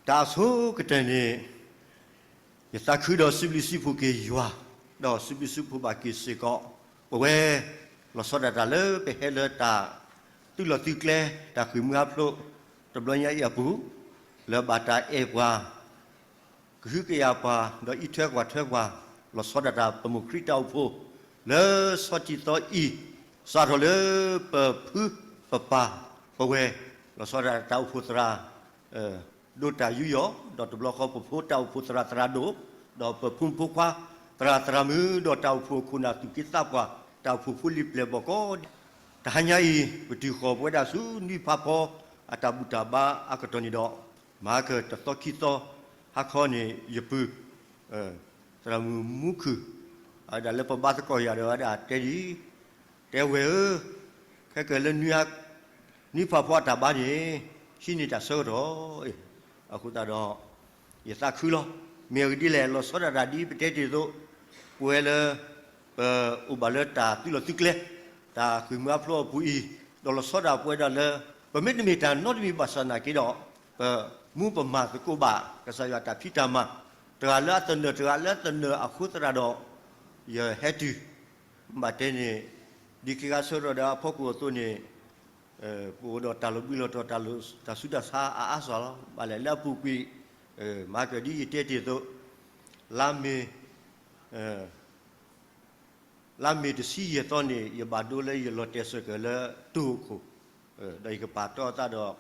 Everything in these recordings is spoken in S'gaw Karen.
တၢ်အဆိကတၢၢ်န့ၣ် ယသးခုဒီးစံးဘျုးစံးဖှိၣ်က့ၤယွၤ, ဒီးစံးဘျုးစံးဖှိၣ်ဘၣ်က့ၤစ့ၢ်ကီး ပဝဲ လီၤဆီဒၣ်တၢ်လၢပဟဲလၢတၢ်သုးလီၢ်သုးကျဲ တၢ်ဃ့ၢ်မှံဟးဖျိး တဘျီညါအံၤအပူၤ, လၢဘၣ်တၢ်အဲၣ်ပှၤ ကဟုကယာ်ပှၤ ဒီးအံးထွဲကွၢ်ထွဲပှၤ လီၤဆီဒၣ်တၢ်ပမိၢ်ခရံာ်တၢ်အိၣ်ဖှိၣ် လၢဆီထံသီအံၤ စးထီၣ်လၢပဖုပပၢ်ပဝဲ လီၤဆီဒၣ်တၢ်အိၣ်ဖှိၣ်သရၣ် ဒိၣ်တၢ်ယူးယီၣ် ဒီးတဘျီဃီပဖိတၢ်အိၣ်ဖှိၣ်သရၣ်သရၣ်ဒိၣ် ဒီးပဖိမုၣ်ဖိခွါ သရၣ်သရၣ်မုၣ် ဒီးတၢ်အိၣ်ဖှိၣ်ခိၣ်နၢ်သူၣ်က့သးပှၢ် တၢ်အိၣ်ဖှိၣ်ဖိလံၤပျဲၢ်ဘီၣ်ကီး တဟါညါအံၤ ပတုၤဃီၤပဝဲဒၣ်ဆူနွံဖးဖီ အတၢ်ဘူၣ်တၢ်ဘါအကတီၢ်န့ၣ်ဒီး မၤကတသီခံသီ ဟါခီန့ၣ် ယပုၢ် သရၣ်မုၣ်မူခုၣ် အဝဲဒၣ်လၢပဘါသကိးယၤဒီးဝဲဒၣ်တဲဒ်အံၤ, တဲဝဲၢ်ဧၢ, ခဲကနံၣ်အံၤ နွံဖးဖီအတၢ်ဘါန့ၣ် ဟံးန့ၢ်တၢ်ဆၢကတီၢ်, အဃိသတးဒီး ယသးခုလီၤ. မ့ၢ်အဂ့ၢ်ဒ်လဲၣ်, လီၤဆီဒၣ်တၢ်ဒ်ပတဲတ့ၢ်အသိး, ပဝဲလၢ ပအိၣ်ဘၣ်လၢတၢ်သုးလီၢ်သုးကျဲ, တၢ်ဃ့ၢ်မှံဟးဖျိးအပူၤအံၤ, ဒီးလီၤဆီဒၣ်ပဝဲဒၣ်လၢ ပမ့တမ့ၢ်တၢ်နီတမံၤဘၣ်ဆၣ်သနာ်က့ဒီး, ပမူပမၤသကိးဘၣ် ကစၢ်ယွၤတၢ်ဖံးတၢ်မၤ, တဂၤလၢအသနၢၣ် တဂၤလၢအသနၢၣ်အဃိသတးဒီး, ယဟဲတုၤ ဘၣ်တဲန့ၣ် ဒ်ခ့ခါဆၢထီၣ်ဒီးအဖီခိၣ်အသိးန့ၣ်, ပအိၣ်ဒီးတၢ်လီၤဘှံးလီၤတီၤ တၢ်ဆူးတၢ်ဆါအါအါစှၤလီၤ. ဘၣ်လဲၣ်လၢအပူၤကွံာ်, မၤကဒ်ယတဲတ့ၢ်အသိး, လါမ့ၤ, လါမ့ၤတဆံယဲၢ်သီန့ၣ် ယဘၣ်ဒိလၢယလီၤတဲာ်စၢၣ်ကၢၢ်လၢတိၢ်ခိၣ်, ဒီးယကပာ်တီအသးဒီး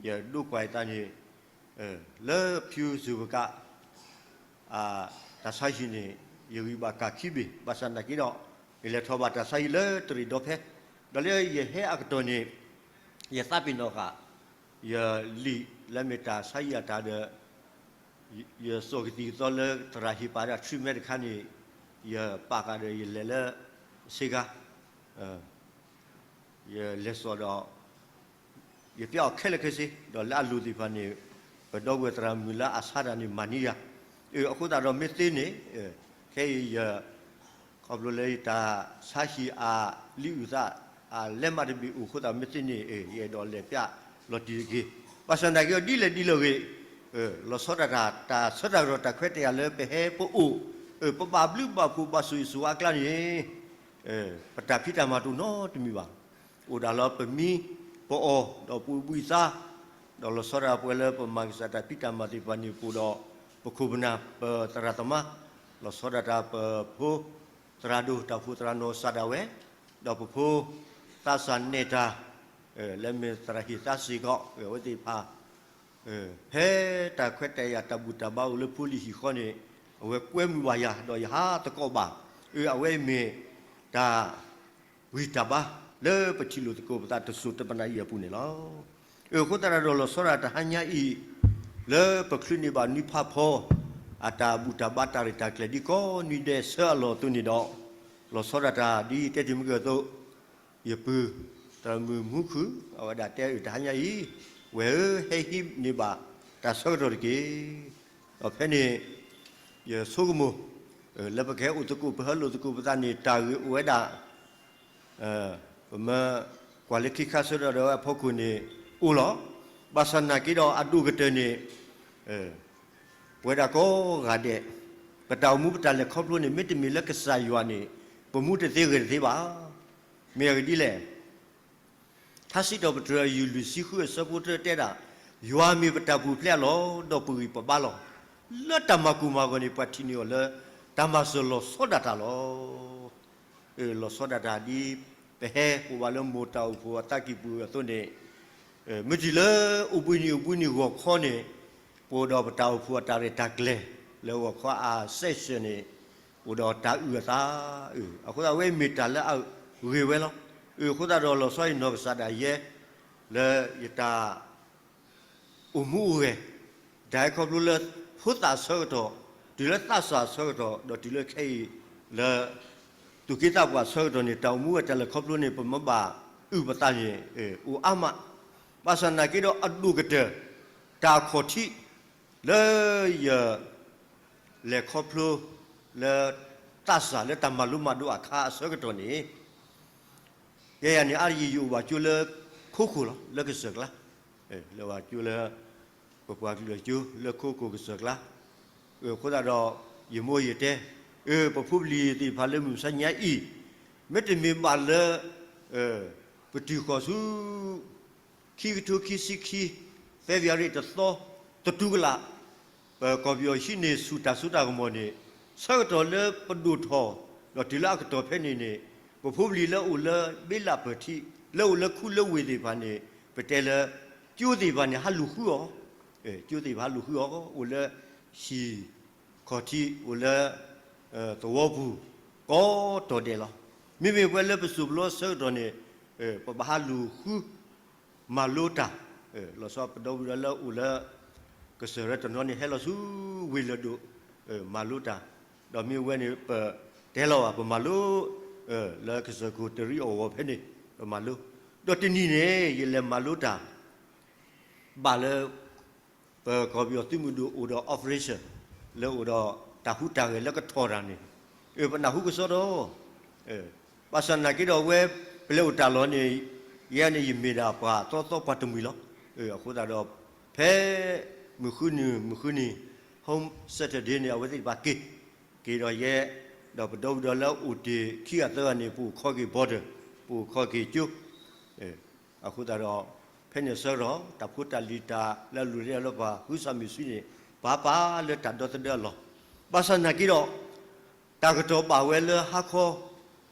ယဒိကွၢ်ယသးန့ၣ် လၢဖၠူစူၢ်ပကး တၢ်ဆါဟံၣ်န့ၣ် ယဂံၢ်ဘၣ်ကၢ်ခံဘ့ၣ် ဘၣ်ဆၣ်သနာ်က့ဒီး ယလဲၤထီၣ်ဘၣ်တၢ်ဆါဟံၣ်လၢတရံးဒီဖဲ, ဒီးလၢယဟဲအကတီၢ်န့ၣ် ယသးပ့ၤနီၣ်ဃာ် ယလံာ်လၢမ့ၢ်တၢ်ဆါဟံၣ်အတၢ်ဒီး ယစိာ်ကသံၣ်ကသီလၢသရၣ်ဟ့ၣ်ပာ်ဒၣ် treatment တခါန့ၣ် ယပာ်ဃာ်ဒီးယလဲၤလၢ ဆ့ကၤ ယလဲၤစိာ်ဒီး ယပျဲအီၤခဲလၢာ်ခဲဆ့ ဒီးလၢအလိၤသ့ၣ်တဖၣ်န့ၣ် ပဒီပုၢ်ဝဲၢ်သရၣ်မုၣ်လၢအဆါတၢ်န့ၣ်မၤန့ၢ်ယၤ, အဃိသတးဒီးမ့ၢ်သ့န့ၣ်, ခဲအံၤယ ခီဖျိလၢယတၢ်ဆါဟံၣ်အလံာ်အုၣ်သး အလဲမးတဘ့ၣ်အိၣ်အဃိသတးမ့ၢ်သ့န့ၣ် ယအဲၣ်ဒိးလဲၤပျးလီၤတံၢ်တက့ၢ်. ဘၣ်ဆၣ်သနာ်က့ဒီးဒ်လဲၣ်ဒ်လဲၣ်ဂ့ၤ, လီၤဆီဒၣ်တၢ် တၢ်ဆၢတၢ်ကတီၢ်တၢ်ခွဲးတၢ်ယာ်လၢပဟဲပအိၣ်, ပဘၣ်ဘျုးဘၣ်ဖှိၣ်ဘၣ်ဆိၣ်ဂ့ၤဆိၣ်ဝါအကျါန့ၣ် ပတၢ်ဖံးတၢ်မၤတအိၣ်နီတမံၤဘၣ်. အိၣ်ဒၣ်လၢပမံပအီၣ် ဒီးပအိၣ်ဘှံးသါ, ဒီးလီၤဆီဒၣ်တၢ်ပဝဲလၢပမၤကစၢ်တၢ်ဖံးတၢ်မၤသ့ၣ်တဖၣ်န့ၣ် ပအိၣ်ဒီးပခိၣ်ပနၢ်ပသရၣ်သမါ, လီၤဆီဒၣ်တၢ်ပဖိ သရၣ်ဒိၣ်တၢ်အိၣ်ဖှိၣ်သရၣ်နီၢ်ကစၢ်ဒၣ်ဝဲ, ဒီးပဖိသးစၢ်နဲၣ်တၢ် လၢမ့ၢ်သရၣ်ဟ့ၣ်သးစ့ၢ်ကီး အဝဲသ့ၣ်တဖၣ် ဖဲတၢ်ခွဲးတၢ်ယာ်တၢ်ဘူၣ်တၢ်ဘါအိၣ်လၢဖိလံၤဟံၣ်ဃီန့ၣ် အဝဲကွဲမုာ်ဘၣ်ယၤ ဒီးယဟးသကိးဘၣ်, အဝဲအံၤမ့ၢ်တၢ်ဂံၢ်တၢ်ဘါ လၢပထံၣ်လိာ်သကိးပသးတစိၢ်တပနၢ်အံၤအပူၤန့ၣ်လီၤ. အဃိသတးဒီးလီၤဆီဒၣ်တၢ်ဟါညါအံၤ လၢပချုးန့ၢ်ဘၣ်နွံဖးဖီ အတၢ်ဘူၣ်တၢ်ဘါတၢ်ရဲၣ်တၢ်ကျဲၤဒ်ကိးနွံဒဲးဆၢအလီၢ်အသိးန့ၣ်ဒီး, လီၤဆီဒၣ်တၢ်ဒ်ယတဲတ့ၢ်မုၢ်ကၢၢ်အသိး ယပုၢ် သရၣ်မုၣ်မူခုၣ် အဝဲဒၣ်တဲအုၣ်တၢ်ဟါညါအံၤ, ဝဲၢ်ဧၢ ဟဲဟံးန့ၢ်ဘၣ်တၢ်ဆၢကတီၢ်တက့ၢ်. ဒီးဖဲန့ၣ် ယဆိကမိၣ် လၢပကဟဲအိၣ်သကိးပဟဲလိာ်သကိးပသးန့ၣ် တၢ်ဂ့ၢ်အိၣ်ဝဲဒၣ် ပမ့ၢ်ကွၢ်လၢခံခါဆၢထီၣ်ဒီးအဖီခိၣ်န့ၣ် အိၣ်လီၤ. ဘၣ်ဆၣ်သနာ်က့ဒီးအဒိၣ်ကတၢၢ်န့ၣ် ပဝဲဒၣ်ကိးဂၤဒဲး ပတၢ်အိၣ်မူပတၢ်လဲၤခီဖျိန့ၣ် မ့တမ့ၢ်လၢကစၢ်ယွၤန့ၣ် ပမူတသ့ဂဲၤတသ့ဘၣ်. မ့ၢ်အဂ့ၢ်ဒ်လဲၣ် ထါစံးထီၣ်ပတြၢၤအယုၢ်လွံၢ်ဆံဃုအဆၢဖိတၢတဲဒၣ်, ယွၤမ့ၢ်ပတၢ်ပူၤဖျဲးအလီၢ် ဒီးပဂံၢ်ပဘါလီၤ. လၢတၢ်မၤကိၢ်မၤဂီၤန့ၣ် ပှၤထံၣ်န့ၢ်အီၤလၢ တၢ်မၤစၢၤလီၤဆီဒၣ်တၢ်လီၤ. လီၤဆီဒၣ်တၢ်ဒ် ပဟဲအိၣ်ဘၣ်လၢမိၢ်တၢ်အိၣ်ဖှိၣ်အသးကံၢ်ပူၤအသိးန့ၣ်, မ့ၢ်တုၤလၢအိၣ်ဘှံးနံၤအိၣ်ဘှံးနံၤဂီၤခီန့ၣ်, ပအိၣ်ဒီးပတၢ်အိၣ်ဖှိၣ်အတၢ်ရဲၣ်တၢ်ကျဲၤ လၢဂီၤခီအ session န့ၣ်, အိၣ်ဒီးတၢ်အုၣ်အသး, အဃိသတးဝဲမ့ၢ်တၢ်လၢအဂ့ၤဝဲလီၤ. အဃိသတးဒီးလီၤဆီယနီၢ်ကစၢ်ဒၣ်ယဲ လၢယတၢ် အိၣ်မူအိၣ်ဂဲၤ, တၢ်ဟဲခီဖျိလၢဖိသၣ်အဆၢကတီၢ်, တုၤလၢသးစၢ်အဆၢကတီၢ်, ဒီးတုၤလၢခဲအံၤလၢ သူၣ်က့သးပှၢ်အဆၢကတီၢ်န့ၣ် တၢ်အိၣ်မူဝဲတၢ်လဲၤခီဖျိန့ၣ် ပမ့ၢ်ဘၣ်အုၣ်ပသးန့ၣ် အိၣ်အါမး, ဘၣ်ဆၣ်သနာ်က့ဒီးအဒိၣ်ကတၢၢ် တၢ်အခီၣ်ထံး လၢယ လဲၤခီဖျိ လၢသးစၢ်လၢတၢ်မၤလိမၤဒိးအခါအဆၢကတီၢ်န့ၣ် ယဲယၤန့ၣ် အါတက့ၢ်ယအိၣ်ဘၣ်ကၠိလၢခိခိၣ်လီၤ လၢကစၢၢ်ကျါ, လဲၤဘၣ်ကၠိလၢ ပပှၤကလုာ်အကၠိလၢခိခိၣ်ကစၢၢ်ကျါ, အဃိသတးဒီး ယမိၢ်ယတဲ, အ ပဖိပလံၤသ့ၣ်တဖၣ်လၢမုၢ်မဆါညါအံၤ, မ့တမ့ၢ်ဘၣ်လၢ ပတုၤဃီၤဆူ ခံကထိခံဆံခံ February တသီ သတူၢ်ကလာ်, ပကီၢ်ပယီၤဟံးန့ၢ်ဆူၣ်တၢ်စိတၢ်ကမီၤန့ၣ်, ဆၢကတီၢ်လၢပဒိၣ်ထီၣ် ဒီးတုၤလၢအကတီၢ်ဖဲန့ၣ်န့ၣ်, ပဖိပလံၤလၢအိၣ်လၢဘ့လးပၢၢ်ထံး လၢအိၣ်လၢခူလၢဝ့ၢ်သ့ၣ်တဖၣ်န့ၣ်, ပတဲလၢ ကၠိသ့ၣ်တဖၣ်န့ၣ် ဟးလူၤဃုအီၤ, ကၠိသ့ၣ်တဖၣ်ဟးလူၤဃုအီၤ အိၣ်လၢ ဟံၣ်ခီၣ်ထံး အိၣ်လၢ သဝီပူၤ ကိးတီၤဒဲးလီၤ. မ့မ့ၢ်ပဝဲလၢပစိၢ်ပလီၢ်ဆၢကတီၢ်န့ၣ်, ပဘၣ်ဟးလူၤဃု မၤလိတၢ်, လီၤဆီပဒီပုၢ်ဒီဝဲၢ်လၢအိၣ်လၢ ကစၢၢ်ရၢတနီၤန့ၣ် ဟဲလီၤဆူဝ့ၢ်လၢၢ်ဒိၣ် မၤလိတၢ်, ဒီးမ့ၢ်ဝဲန့ၣ် ပတဲလီၤဘၣ် ပမၤလိ လၢကစၢၢ်ခိၣ်တရံးအီၣ်ဝီၤဖဲန့ၣ် ပမၤလိ, ဒီးတနံၤန့ၣ် ယလဲၤမၤလိတၢ် ဘၣ်လၢ ပကီၢ်ပယီၤသုးမုၢ်ဒိၣ်အိၣ်ဒီး operation လၢအိၣ်ဒီးတၢ်ဟူးတၢ်ဂဲၤလၢကထီၣ်တၢ်န့ၣ်, ပနၢ်ဟူကစီဒီ, ဘၣ်ဆၣ်နာ်က့ဒီးအဝဲ ပလဲၤအိၣ်တၢ်လီၢ်န့ၣ်, ယဲန့ၣ်ယမ့ၢ်ဒၣ်ပှၤသီသီပှၤတမှံၤလီၤ. အဃိသတးဒီး ဖဲမုၢ်ဃုနံၤ မုၢ်ဃုနံၤ home Saturday န့ၣ် အဝဲသ့ၣ်တဖၣ်က့ၤ, က့ၤဒီးယဲ, ဒီးပဒီပုၢ်ဒီဝဲၢ်လၢအိၣ်တ့ၢ်ခံဂၤသၢဂၤန့ၣ် ပအိၣ်ခိးက့ၤ border, ပအိၣ်ခိးက့ၤကၠိ အဃိသတးဒီး ဖဲန့ၣ်ဆၢကတီၢ် တၢ်ဖိတၢ်လံၤတၢ်လၢအလူၤရဲၣ်လၢပှၤဟုသၣ်မုၢ်ဆံန့ၣ် ပာ်ပာ်လၢတၢ်ဒီသဒၢအလီၢ်, ဘၣ်ဆၣ်နာ်က့ဒီး တၢ်ကတီၢ်ဘၣ်ဝဲလၢဟါခီ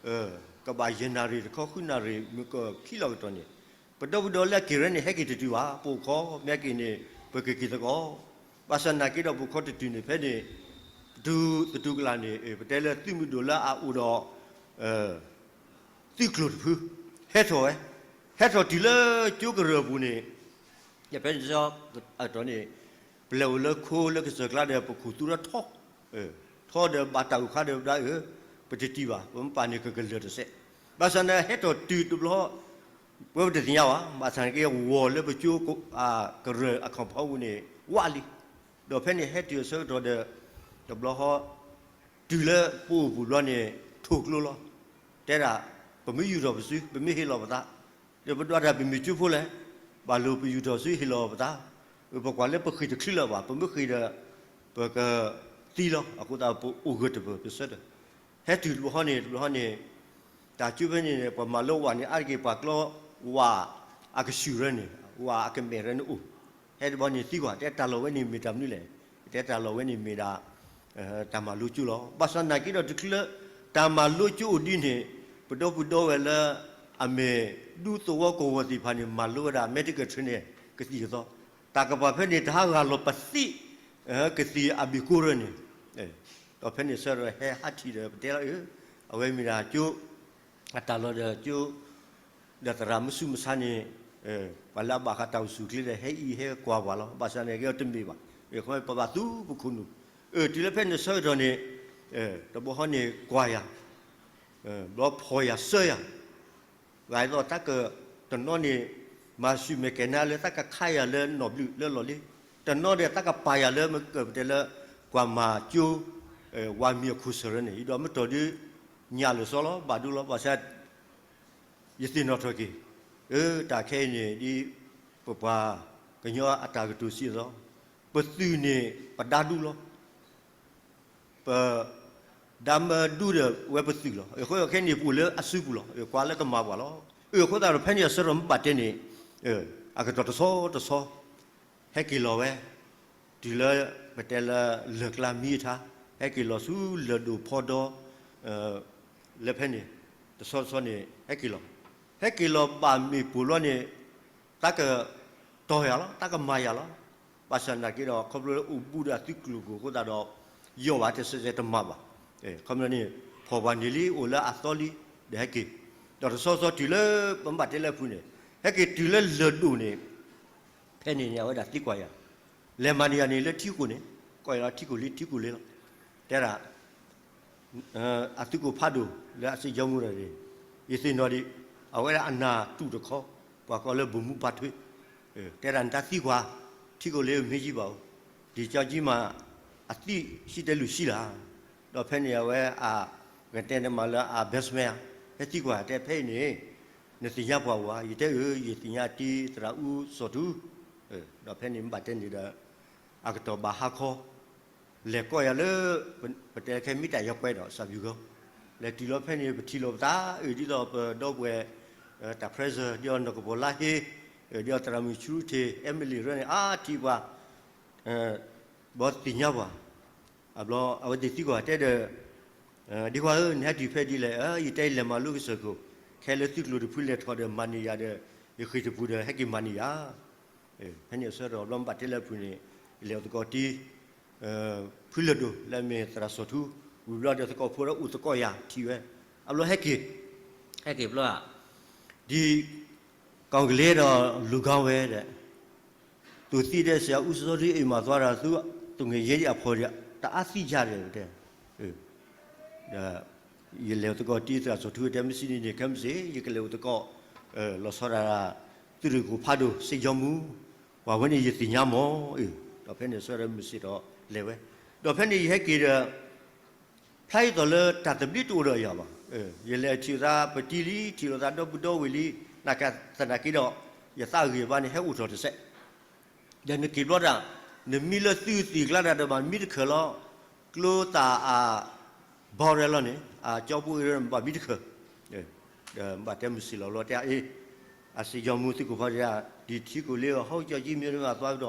ကဘၣ်ယဲၢ်နၣ်ရံၣ် တခီဃုနၣ်ရံၣ် မုၢ်ကီၢ်ခံလီၢ်ကတီၢ်န့ၣ်, ပဒီပုၢ်ဒီဝဲၢ်လၢအက့ၤရဲၣ်န့ၣ် ဟဲက့ၤတတုၤဘၣ်, ပအိၣ်ခိး မ့ၢ်ဟဲက့ၤန့ၣ် ပကက့ၤသကိး, ဘၣ်ဆၣ်နာ်က့ဒီး ပအိၣ်ခိးတတုၤန့ၣ် ဖဲန့ၣ် ပတုၤသတူၢ်ကလာ်န့ၣ် ပတဲလၢသုးမုၢ်ဒိၣ်လၢအအိၣ်ဒီး သုးကျိၤတဖု ဟဲထီၣ်ဝဲ, ဟဲထီၣ်တုၤလၢကၠိကရၢၢ်ပူၤန့ၣ်, ဖဲန့ၣ်ဆၢကတီၢ်န့ၣ် ပလဲၤအိၣ်လၢခိလၢကစၢၢ်ကျါဒီး ပခိၣ်သူဒီးထီ, ထီဒီးဘၣ်တၢ်အိၣ်ခါဒီးပဒၣ်အၢ, ပတတံၢ်ဘၣ်, ပမ့ၢ်ပာ်န့ၣ်ကကလၢာ်တစဲး, ဘၣ်ဆၣ်န့ၣ်ဟဲထီၣ်တုၤတဘျီ ပဝဲပတသ့ၣ်ညါဘၣ်, ဘၣ်ဆၣ်န့ၣ်က့ဝီၤလၢပကၠိ ကရၢၢ်အခီၣ်ဖီပူၤန့ၣ် ဝးလံ, ဒီးဖဲန့ၣ်ဟဲတုၤအဆၢကတီၢ်ဒီး တဘျီဃီ တုၤလၢပအိၣ်ပူၤဘျီန့ၣ် ထိၣ်ကျိလီၤ, တဲဒၣ် ပမ့ၢ်ယူာ်ထီၣ်ပစု ပမ့ၢ်ဟ့ၣ်လီၤပသး, ဒီးပဒွးတၢ်ပမ့ၢ်ကၠိဖိလဲၣ်, ဘၣ်လိာ်ပယူာ်ထီၣ်စုဟ့ၣ်လီၤပသး, ပကွၢ်လၢပဃ့ၢ်တချုးလၢၤဘၣ်, ပမ့ၢ်ဃ့ၢ်ဒီး ပကသံလီၤ, အဃိသတးပအိၣ်ဂၢၢ်တပၢၢ်ပဆၢထၢၣ်, ဟဲတုၤတဘျီဃီန့ၣ် တဘျီဃီန့ၣ် တၢ်ကၠိဖဲန့ၣ်န့ၣ် ပှၤမၤလိဝးန့ၣ် အါတက့ၢ်ပှၤကျီဝးအကဆူၣ်ရၢန့ၣ် ဝးအကမဲာ်ရၢန့ၣ်အိၣ်, ဟဲတဘျီန့ၣ်သံကွၢ် တဲတၢ်လီၢ်ဝဲန့ၣ်မ့ၢ်တၢ်မနုၤလဲၣ်, တဲတၢ်လီၢ်ဝဲန့ၣ်မ့ၢ်ဒၣ် တၢ်မၤလိကၠိလီၤ, ဘၣ်ဆၣ်နာ်က့ဒီးတချုးလၢ တၢ်မၤလိကၠိအိၣ်ဒ်န့ၣ် ပဒီပုၢ်ဒီဝဲၢ်လၢ အမ့ၢ်ဒူသဝီကဝီၤသ့ၣ်တဖၣ်န့ၣ် မၤလိဝဲဒၣ် medical training ကသံၣ်ကသီ, တၢ်ကပၤဖဲန့ၣ် တဟးဂၤလီၤပသံၣ် ကသံၣ်အဘ့ၣ်ကိရၢန့ၣ်, ဒီးဖဲန့ၣ်ဆၢဒီးဟဲဟးထံၣ်ဒီးပတဲလီၤအၢ, အဝဲမ့ၢ်ဒၣ်ကၠိ အတၢ်လီၢ်ဒီးကၠိ ဒီးသရၣ်မုၣ်ဆူၣ်မုၢ်ဆါန့ၣ် ပှၤလၢအဘၣ်ဃးတၢ်အိၣ်ဆူၣ်အိၣ်ချ့ဒီး ဟဲအံၤဟဲကွၢ်ပှၤလီၤ, ဘၣ်ဆၣ်န့ၣ်က့တမ့ၢ်ဘၣ်, ပဘၣ်သူပခိၣ်နူာ်, တုၤလၢဖဲန့ၣ်ဆၢကတီၢ်န့ၣ် တဘျီဃီန့ၣ်ကွၢ်ယၤ, ဘျီဖီၣ်ယၤစၢယၤ, ဂၤအသိးတၢ်ကတနီၤန့ၣ် မၤဆူၣ်မဲာ်ကဲၤနါလၢတၢ်ကခါယၤလၢနီၣ်ဘျုးလၢလီၢ်လံၤ, တနီၤဒီးတၢ်ကပာ်ယၤလၢမ့ၢ်ကပတဲလၢ ကွၢ်မၤကၠိ ဝၤမံၤအခိၣ်ဆၢၣ်ရၢန့ၣ်, ယဒီးမ့ၢ်တီၢ်ဒုး ညၣ်လၢာ်စီလီၤ ဘၣ်ဒိလီၤ, ဘၣ်ဆၣ် ယသ့ၣ်နီၣ်ထီၣ်က့ၤ, အၢ တၢ်ခဲအံၤန့ၣ် ဒ်ပပှၤကညီအတၢ်ကတိၤစံးအသိး, ပသုးန့ၣ်ပဒါဒူလီၤ, ပဒါမၢဒူဒီးဝဲပသုးလီၤ, အဃိခဲအံၤန့ၣ်ပအိၣ်လၢအစုပူၤလီၤ, ကွၢ်လၢကမၤပှၤလီၤ, အဃိသတးဒီးဖဲန့ၣ်အဆၢထီၣ်မ့ၢ်ဘၣ်တဲန့ၣ် အကတီၢ်တဆီတဆီ ဟဲက့ၤလီၤဝဲ, တုၤလၢပတဲလၢလၢၢ်ကျါမံအထါ, ဟဲက့ၤလီၤဆူလၢၢ်ဒိၣ်ဖီဒီ လၢဖဲန့ၣ်, တဆီတဆီန့ၣ် ဟဲက့ၤလီၤ, ဟဲက့ၤလီၤဘၣ်မ့ၢ်ပိာ်လီၤန့ၣ်, တၢ်ကတီၤယၤလီၤ, တၢ်ကမၤယၤလီၤ, ဘၣ်ဆၣ်နာ်က့ဒီး ခီဖျိလၢအိၣ်ဘူးဒီးအသုးကျိၤပူၤအဃိသတးဒီး ယီၢ်ဘၣ်တစဲးစဲးတမၤဘၣ်, ခီဖျိန့ၣ် ဖီၣ်ပှၤန့ၣ်လံ အိၣ်လၢအသီလံ, ဒီးဟဲက့ၤ, ဒီးတဆီဆီတုၤလၢပမ့ၢ်ဘၣ်တဲလၢအဖုၣ်န့ၣ်, ဟဲက့ၤတုၤလၢလၢၢ်ဒိၣ်န့ၣ် ဖဲန့ၣ်န့ၣ် အဝဲဒၣ်သံကွၢ်ယၤ, လဲၤမၤန့ၢ်ယၤန့ၣ်လၢထံခိၣ်န့ၣ်, ကိးယၤလီၤထံခိၣ်လံ ထံခိၣ်လံလီၤ, တဲဒၣ် အသုးခိၣ်ဖးဒိၣ်လၢအစံၣ်ညီမူဒီးန့ၣ်, ယသ့ၣ်နီၣ်ဒံး, အဝဲဒၣ်အနၢ်တူၣ်တခီ, ပှၤကိးလၢဘိၣ်မူပၢ်ထွ့, တဲဒၣ်နတၢ်သံကွၢ်, ထံခိၣ်လံမ့ၢ်ယံဘၣ်အိၣ်, ဒ်ကၠီကၠံမး အသံၣ်ဆံတဲလူၤဆံလၢ်, ဒီးဖဲန့ၣ်အဝဲအကတဲနမးလၢအ basement ဧါ, ဟဲသံကွၢ်တဲဖဲအံၤန့ၣ် နသ့ၣ်ညါပှၤအိၣ်ဧါ, ယတဲအၢ ယသ့ၣ်ညါတံၤသရၣ်အူစီၤထူ, ဒီးဖဲန့ၣ်မ့ၢ်ဘၣ်တဲန့ၣ်ဒီး အကတီၢ်ဘၣ်ဟါခီ လဲၤကိးယၤလၢ ပတဲခဲမ့ၢ်တၢ်ယီၤကွဲဒီး စၢ်ဘံဂီၤ, လဲၤတုၤလီၤဖဲန့ၣ် ပထံၣ်လိာ်ပသးအုး ဒ်သိးပဒီပုၢ်ဝဲၢ် တၢ် president ဒ်အီၤနီၢ်ကပီၤလါဟ့, ဒ်အီၤသရၣ်မုၣ်ဆူထံး Emily ရၢန့ၣ် အါထံၣ်ပှၤ ဘီသ့ၣ်ညါပှၤ, အဘျီအဝဲသ့ၣ်သံကွၢ်တဲဒီး ဒ့ခွါဧၢ, နဟဲတုၤဖဲဒ်လဲၣ်, ယတဲယလဲၤမၤလိကစၢၢ်ခိၣ်, ခဲလၢသုကျိၤတဖုလဲၤထီၣ်ဒီးမၤန့ၢ်ယၤဒီး ယဃ့ၢ်တပူၤဒီးဟဲက့ၤမၤန့ၢ်ယၤ. ဖဲန့ၣ်အဆၢကတီၢ် ဘျီမ့ၢ်ဘၣ်တဲလၢအဖုၣ်န့ၣ် ယလဲၤအိၣ်သကိးတံၢ် ဖုလၢၢ်ဒိၣ် လၢအမ့ၢ်သရၣ်စီၤထူ, ဝံၤဘျီဒီးသကိးဖိဒီးအိၣ်သကိးယၤထံၣ်ဝဲ, အဘျီဟဲက့ၤ, ဟဲက့ၤဘျီ ဒ် ကောင်ကလေးတော့ လူကောင်းပဲတဲ့, သူသိတဲ့ဆရာဦးစောထူးအိမ်မှာသွားတာ သူသူငယ်ချင်းအဖေါ်တအါသိကြတယ်တဲ့. ဒီးယလဲၤအိၣ်သကိးတံၢ်သရၣ်စီၤထူတဲ မ့ၢ်စံးန့ၣ်န့ၣ် ခဲမုၢ်ဆ့ၣ် ယကလဲၤအိၣ်သကိး လီၤဆီဒၣ်တၢ် သုးရ့ၣ်ခိၣ်ဖးဒိၣ် စ့ယီမူ, ပှၤဝဲန့ၣ်ယသ့ၣ်ညါမး, ဒီးဖဲန့ၣ်ဆၢဒီးမုၢ်ဆ့ၣ်ဒီးလဲၤဝဲ, ဒီးဖဲန့ၣ်ယဟဲက့ၤဒီး ဖျါအံၤသိးလၢတၢ်သဘျ့တအိၣ်ဒီးယၤဘၣ်. ယလဲၤထံၣ်လိာ်သးပတံၢ်လံ ထံၣ်လိာ်သးဒီပုၢ်ဒီဝဲၢ်လံ, နာ်က့သနာ်က့ဒီး ယသးဂ့ၢ်ဘါန့ၣ် ဟဲအိၣ်ထီၣ်တစဲး, ဒီးနက့ၤဘျီတၢ် နမံလၢသုသ့ၣ်ကျါတၢ်ဒီးဘၣ်မံတခၢၣ်လီၤ, ကျိသၣ်အ ဘီရဲလီၤန့ၣ် အကၠီပူၤအံၤဘၣ်မံတခၢၣ်, ဒီးဘၣ်တဲမုၢ်ဆ့ၣ်လီၤဘျီတဲအါအ့ၣ်, အစ့ယီမူသုးခိၣ်ဖးဒိၣ်, ဒီးထံခိၣ်လ့အီၤ ဟီကၠီကံမ့ၢ်မ့ၢ်အသွါဒီး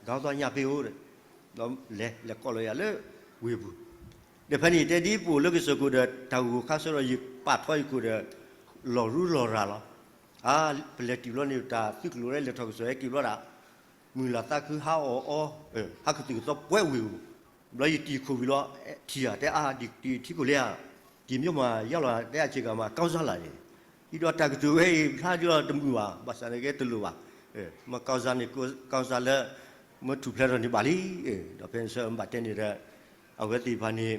ကီသွါညၣ်ဖ့အိၣ်ဒီး ဒီးလဲၤလဲၤကိးလီၤယၤလၢဝ့ၢ်ပူၤ, ဒီးဖဲန့ၣ်ယတဲဒ်ပအိၣ်လၢကစၢၢ်ခိၣ်ဒီး တၢ်ဂိၢ်ခါဆၢဒီးယပာ်ထီယခိၣ်ဒီး လီၤရူလီၤရၤလီၤ. အါ ပလဲၤတုၤဘျီန့ၣ် တၢ်သုးကျိၤလၢလဲၤထီၣ်ကစၢၢ်ဟဲက့ၤဘျီဒၣ် မုၢ်လၢ်သးခုဟးအီၣ်အီ, ဟးကသုၣ်ကသီပှဲၤဝ့ၢ်ပူၤ, ဘျီယတံၢ်ခိၣ်ဝံၤလီၤ, ထံၣ်ဧါ တဲအါဒံးတံၢ်ထံခိၣ်လ့ဧါ, တံၢ်မ့ၢ်မးယါလီၤ တဲအါဆ့ကၤမး ကီၢ်စၢ်လၢ်န့ၣ်, ဒ်ဒီးတၢ်ကတိၤဝဲအံၤ ဖျါဒ်လီၤတမုာ်ဘၣ်, ဘၣ်ဆၣ်န့ၣ်ကဲတလိၣ်ဘၣ်, မ့ၢ်ကီၢ်စၢ်န့ၣ် ကီၢ်စၢ်လၢမ့ၢ်ထူၣ်ဖျဲးထီၣ်န့ၣ်ဘၣ်လံ, ဒီးဖဲန့ၣ်ဆၢမ့ၢ်ဘၣ်တဲန့ၣ်ဒီး အဝဲသ့ၣ်တဖၣ်န့ၣ်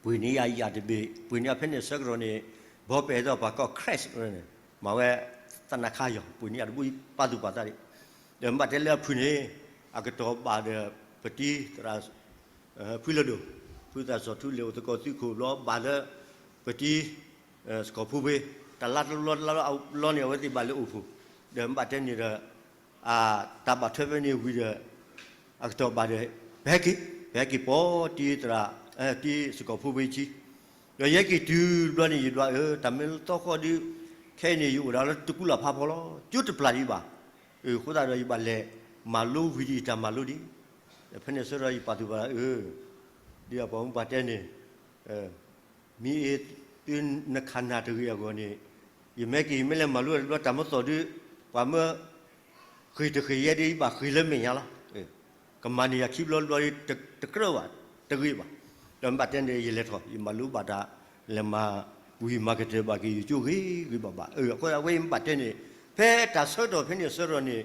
ပှ့ၤန့ၢ်ယၤယၣ်တဘ့ၣ်, ပှ့ၤန့ၢ်အဖဲန့ၣ်အဆၢကတီၢ်န့ၣ် ဘီပဲာ်ဒီးပှၤကိး crash န့ၣ် မၤဝဲသနါခါယီၤ ပှ့ၤန့ၢ်ယၤတဘိပာ်သူၣ်ပာ်သးဒံး, ဒီးမ့ၢ်ဘၣ်တဲလၢအဖုၣ်န့ၣ် အကတီၢ်ဘၣ်ဒီးပတံၢ်သရၣ် ဖုလၢၢ်ဒိၣ်, ဖုသရၣ်စီၤထူလဲၤအိၣ်သကိးသုးခိၣ်ဘျီ ဘၣ်လၢပတံၢ် စကီၢ်ဖိဖဲ တလါတလါတလါလီၤန့ၣ် အဝဲသ့ၣ်ဘၣ်လဲၤအိၣ်ဖှိၣ်, ဒီးမ့ၢ်ဘၣ်တဲန့ၣ်ဒီး တၢ်ဘၣ်ထွဲဖဲန့ၣ်ဝံၤဒီး အကတီၢ်ဘၣ်ဒီး ပဟဲက့ၤ, ပဟဲက့ၤပိာ်တံၢ်သရၣ် တံၢ်စကီၢ်ဖိဖဲဆံ, ဒီးယဟဲက့ၤတုၤဘျီန့ၣ် ယဒွးအၢ တၢ်မ့ၢ်လၢသီဃီဒီး ခဲအံၤန့ၣ် ယအိၣ်ဒၣ်လၢတကူလၢ်ဖးဖီလီၤ ကၠိတပျၢ်ဒံးဘၣ်, အဃိသတးဒီးယဘၣ်လဲၤမၤလိဝံၤဒံးတၢ်မၤလိဒံး, ဒီးဖဲန့ၣ်ဆၢဒီးယပာ်သူၣ်ပာ်သးအၢ ဒ်အပှၤမူပှၤတဲန့ၣ် မ့ၢ်အ့ၣ်သုနခးနၢ်တဂ့ၤအဂီၢ်န့ၣ်, ယမ့ၢ်က့ၤယမ့ၢ်လဲၤမၤလိတဘျီတၢ်မ့ၢ်သီၣ်ဒုး, ပှၤမ့ၢ်ဃ့ၢ်တဃ့ၢ်ယဲဒ်ယဘၣ်ဃ့ၢ်လၢမဲာ်ညါလီၤ. ကမၤန့ၢ်ယၤခံဘျီတဘျီတကြၢးဘၣ်, တဂ့ၤဘၣ်, ဒီးမ့ၢ်ဘၣ်တဲန့ၣ် ယလဲၤထီၣ် ယမၤလိဘၣ်တၢ်, လဲၤမၤဝံၤမၤကတၢၢ်ဘၣ်က့ၤယကၠိဂ့ၤဂ့ၤဘၣ်ဘၣ်, အဃိအဝဲအံၤမ့ၢ်ဘၣ်တဲန့ၣ် ဖဲတၢ်ဆၢကတီၢ်ဖဲန့ၣ်အဆၢကတီၢ်န့ၣ်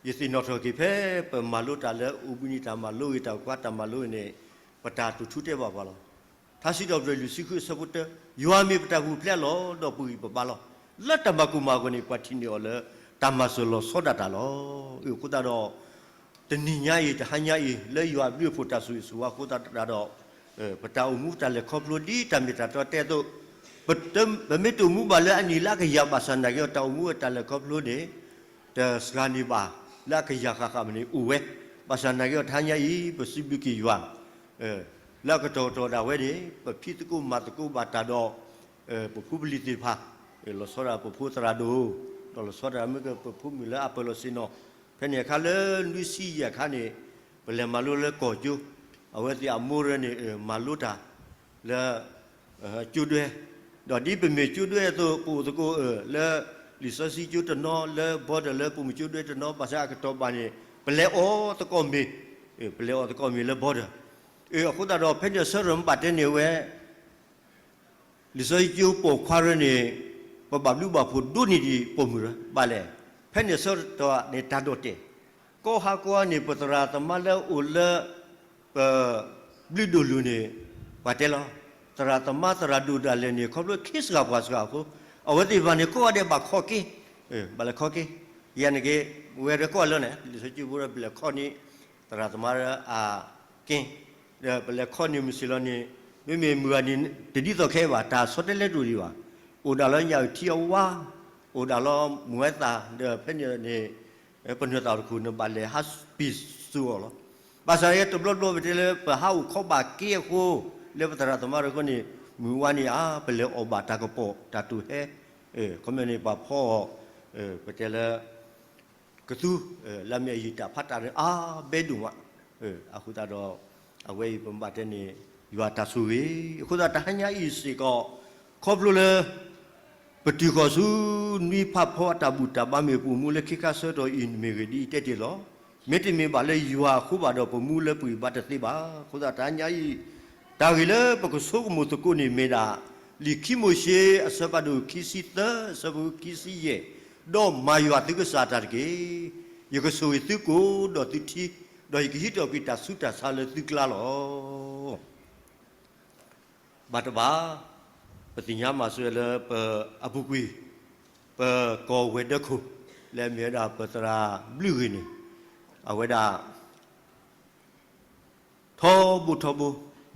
ယသ့ၣ်နီၣ်ထီၣ်က့ၤဖဲပမၤလိတၢ်လၢအိၣ်ဘှံးနံၤတၢ်မၤလိဂ့ၤ တၢ်အိၣ်ဖှိၣ်တၢ်မၤလိဂ့ၤန့ၣ် ပတၢ်တိာ်ထူတဲဘၣ်ပှၤလီၤ. ထါစံးထီၣ်ပတြၢၤလွံၢ်ဆံဃုအဆၢဖိတၢ, ယွၤမ့ၢ်ပတၢ်ပူၤဖျဲးလီၤ ဒီးပဂံၢ်ပဘါလီၤ. လၢတၢ်မၤကိၢ်မၤဂီၤန့ၣ် ပှၤထံၣ်န့ၢ်အီၤလၢ တၢ်မၤစၢၤလီၤဆီဒၣ်တၢ်လီၤ. အဃိသတးဒီး တနံၤညါအံၤ တဟါညါအံၤ လၢယွၤအဘျုးအဖှိၣ်တၢ်ဆိၣ်ဂ့ၤဆိၣ်ဝါအဃိသတးဒီး ပတၢ်အိၣ်မူတၢ်လဲၤခီဖျိဒ်တၢ်မ့ၢ်တၢ်တီတဲအသိး ပမ့ၢ်တအိၣ်မူဘၣ်လၢအနံၣ်လၢအကယၤဘၣ်ဆၣ်နာ်က့ တၢ်အိၣ်မူအတၢ်လဲၤခီဖျိန့ၣ် တစှၤန့ၢ်ဘၣ်လၢအကယၤဃၣ်ဃၣ်မ့ၢ်န့ၣ်အိၣ်ဝဲ, ဘၣ်ဆၣ်နာ်က့ဒီးတဟါညါအံၤ ပစံးဘျုးက့ၤယွၤ လၢအကတီၢ်ကတီၢ်ဒၣ်ဝဲန့ၣ် ပဖံးသကိးမၤသကိးဘၣ်တၢ်ဒီး ပဖိပလံၤသ့ၣ်တဖၣ်, လီၤဆီဒၣ်ပဖိသရၣ်ဒိၣ်, ဒီးလီၤဆီဒၣ်မ့ၢ်ကပဖိမုၣ်လၢအပၢၢ်လီၤဆ့ၣ်နီၤ, ဖဲန့ၣ်အခါလၢနွံဆံယဲၢ်အခါန့ၣ် ပလဲၤမၤလိလၢကီၢ်ကၠိ, အဝဲသ့ၣ်အမိၢ်ရၢန့ၣ် မၤလိတၢ် လၢ ကၠိဒွဲ, ဒီးဒ်ပမ့ၢ်ကၠိဒွဲအသိး ပအိၣ်သကိးအၢ လၢ လံာ်စီဆှံကၠိတနီၤ လၢ border လၢပိာ်မုၣ်ကၠိဒွဲတနီၤ ဘၣ်ဆၣ်အကတီၢ်ဘၣ်န့ၣ် ပလဲၤအီၣ်သကိးမ့ၤ, ပလဲၤအီၣ်သကိးမ့ၤလၢ border, အဃိသတးဒီး ဖဲန့ၣ်အဆၢကတီၢ်မ့ၢ်ဘၣ်တဲန့ၢ်ဝဲ လံာ်စီဆှံကၠိပိာ်ခွါရၢန့ၣ် ပဘၣ်ဘျုးဘၣ်ဖှိၣ်ဒိၣ်န့ၢ်ဒံးပိာ်မုၣ်ရၢ ဘၣ်လဲၣ်, ဖဲန့ၣ်အဆၢကတီၢ်န့ၣ် တၢ်ဒိးတဲာ်, ကီၢ်ဟးကီၢ်န့ၣ် ပသရၣ်သမါလၢအိၣ်လၢ ပဘျုးဒိၣ်လူၢ်န့ၣ် ပှၤတဲလီၤ, သရၣ်သမါသရၣ်ဒိၣ်ဒၣ်လဲာ်န့ၣ် ခီဖျိခ့စှၤပှၤစှၤအဃိ အဝဲသ့ၣ်တဖၣ်န့ၣ် ကိးဂၤဒဲးဘၣ်ခီၣ်က့ၤ, ဘၣ်လဲၤခီၣ်က့ၤ, ယၤန့ၣ်က့ၤ ဝဲဒၣ်ကိးဂၤလၢန့ၣ် လံာ်စီဆှံကၠိဖိဒီး ပလဲၤခီၣ်န့ၢ် သရၣ်သမါအက့ၤ, ဒီးပလဲၤခီၣ်န့ၢ်မုၢ်ဆ့ၣ်လီၤန့ၣ် မ့မ့ၢ်မုၢ်ဂၤန့ၣ် တဒ်သိးခဲအံၤဘၣ် တၢ်ဆီတလဲတအိၣ်ဒံးဘၣ်, အိၣ်ဒၣ်လီၤညၣ်အုၣ်ထံအဝါ, အိၣ်ဒၣ်လီၤမုၢ်ဝဲသၣ် ဒီးဖဲန့ၣ်န့ၣ် ပနွဲၣ်သၣ်တခိၣ်န့ၣ် ဘၣ်လဲၤဟးပံာ်စူၤအီၤလီၤ. ဘၣ်ဆၣ်ယဲတဘျီဘျီပတဲလၢပဟးအိၣ်ခီဘၣ်က့အဃိ, လၢပသရၣ်သမါတခီန့ၣ် မုၢ်ဝါန့ၣ်ဧါ ပလဲၤအီၣ်ဘၣ်တၢ်ကပီၤတၢ်တိာ်ဟဲ, ခီမ့ၢ်န့ၣ် ပှၤဖီအီၤ, ပတဲလၢ ကသူ, လၢအမ့ၢ်အယံာ်တၢ်ဖးတၢ်န့ၣ် အါဘဲဒိၣ်မး, အဃိသတးဒီး အဝဲအံၤပမ့ၢ်ဘၣ်တဲန့ၣ် ယွၤတၢ်ဆိၣ်ဂ့ၤ, အဃိသတးတဟါညါအံၤစ့ၢ်ကီး ခီဖျိလၢ ပတုၤဃီၤဆူ နွံဖးဖီအတၢ်ဘူၣ်တၢ်ဘါမ့ၢ်ပအိၣ်မူလၢခ့ခါဆၢကတီၢ်အံၤမ့ၢ်ဂ့ၤဒ်အံၤတဲတ့ၢ်လီၤ. မ့တမ့ၢ်ဘၣ်လၢယွၤအဃိဘၣ်ဒီး ပမူလၢပဂံၢ်ဘါတသ့ဘၣ်. အဃိသတးတဟါညါအံၤ တၢ်ဂ့ၢ်လၢပကဆိကမိၣ်သကိးန့ၣ်မ့ၢ်ဒၣ် လံာ်ခံမိၤၡ့အဆၢဖးဒိၣ်ခံဆံသၢ အဆၢဖိခံဆံယဲၢ်, ဒီးမၤယွၤသုကစၢ်တၢ်တက့ၢ်. ယကဆိၣ်ဂ့ၤသုကိၣ်ဒီးသုထံ, ဒီးယကဟံးထီၣ်ကွံာ်တၢ်ဆူးတၢ်ဆါလၢသုကျါလီၤ. ဘၣ်တဘၣ်, ပသ့ၣ်ညါမးစၢၤလၢပအပူၤကွံာ်, ပကီၢ်ဝဲၤဒၢးခိၣ် လၢအမ့ၢ်ဝဲဒၣ်ပသရၣ်ဘျုးဂ့ၤန့ၣ်, အဝဲဒၣ် ထီဘိထီဘိ,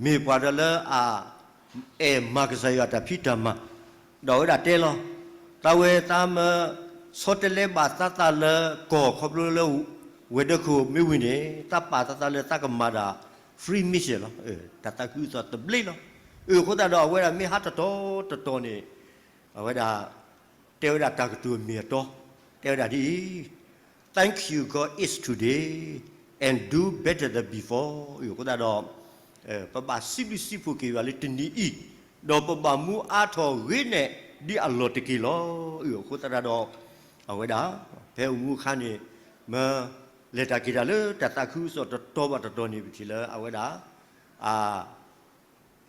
မ့ၢ်ပှၤဒီးလၢအ အဲၣ်မၤကစၢ်ယွၤတၢ်ဖံးတၢ်မၤ, ဒီးအဝဲဒၣ်တဲလီၤ, သးဝဲသးမၢ ဆီတလဲဘၣ်သးသးလၢကီၢ်ခီဖျိလၢ ဝဲၤဒၢးခိၣ်မ့ၢ်ဝံၤန့ၣ် သးပာ်သးသးလၢသးကမၤတၢ် free mission လီၤ. တၢ်သးခုကစီၣ်သဘျ့လီၤ. အဃိသတးဒီးအဝဲဒၣ်မ့ၢ်ဟးတတီၤတတီၤန့ၣ် အဝဲဒၣ် တဲဝဲဒၣ်တၢ်ကတိၤအမ့ၢ်အတီ, တဲဝဲဒၣ်ဒ်အံၤ, Thank you God it's today and do better than before. အဃိသတးဒီး ပဘၣ်စံးဘျုးစံးဖှိၣ်က့ၤယွၤလၢတနံၤအံၤ, ဒီးပဘၣ်မူအါထီၣ်ဂ့ၤနဲၣ်ဒ်အလီၢ်တက့ၢ်လီၤ. အဃိသတးဒီး အဝဲဒၣ် ဖဲအိၣ်မူအခါန့ၣ် မ့ၢ်လဲၤတၢ်က့ၤတၢ်လၢတၢ်သးခုကစီၣ်တတီၤဘၣ်တတီၤန့ၣ် ပထံၣ်လၢအဝဲဒၣ်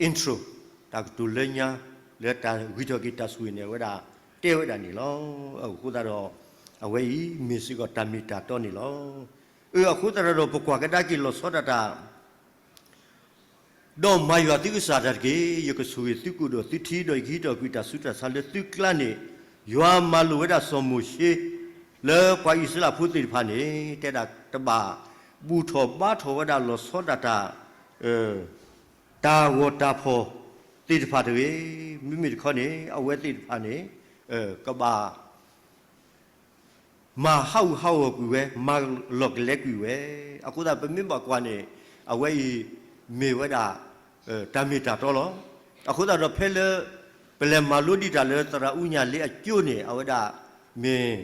intro တၢ်ကတိၤလၢညါ လၢတၢ်ဂံၢ်ထီၣ်က့ၤတၢ်ဆိၣ်ဂ့ၤန့ၣ် အဝဲဒၣ်တဲဝဲဒၣ်န့ၣ်လီၤ. အဃိသတးဒီး အဝဲအံၤမ့ၢ်စ့ၢ်ကီးတၢ်မ့ၢ်တၢ်တီန့ၣ်လီၤ. အဃိသတးဒီး ပကွၢ်ကဒါက့ၤလီၤဆီဒၣ်တၢ် ဒီးမၤယွၤသုကစၢ်တၢ်တက့ၢ်. ယကဆိၣ်ဂ့ၤသုကိၣ်ဒီးသုထံ ဒီးယကဟံးထီၣ်ကွံာ်တၢ်ဆူးတၢ်ဆါလၢသုကျါန့ၣ်, ယွၤမၤလိာ်ဝဲဒၣ်စီၤမိၤၡ့ လၢပှၤအံၣ်စရ့လးဖိသ့ၣ်တဖၣ်န့ၣ် တဲဒၣ်တဘၣ်ဘူၣ်ထီၣ်ဘါထီၣ်ဝဲဒၣ်လီၤဆီဒၣ်တၢ် တၢ်ဂီၤတၢ်ဖီၣ်သ့ၣ်တဖၣ်တဂ့ၤ. မ့မ့ၢ်တခီန့ၣ် အဝဲသ့ၣ်တဖၣ်န့ၣ် ကဘၣ် မၤဟးဂူာ်ဟးဂီၤကွံာ်ဝဲ, မၤလီၤကလဲကွံာ်ဝဲ. အဃိသတးပမ့ၢ်ဘၣ်ကွၢ်န့ၣ် အဝဲအံၤမ့ၢ်ဝဲဒၣ် တၢ်မ့ၢ်တၢ်တီလီၤ. အဃိသတးဒီးဖဲလၢ ပလဲၤမၤလိဒံးတၢ်လၢသရၣ်အူညၣ်လ့အကၠိန့ၣ် အဝဲဒၣ်မ့ၢ်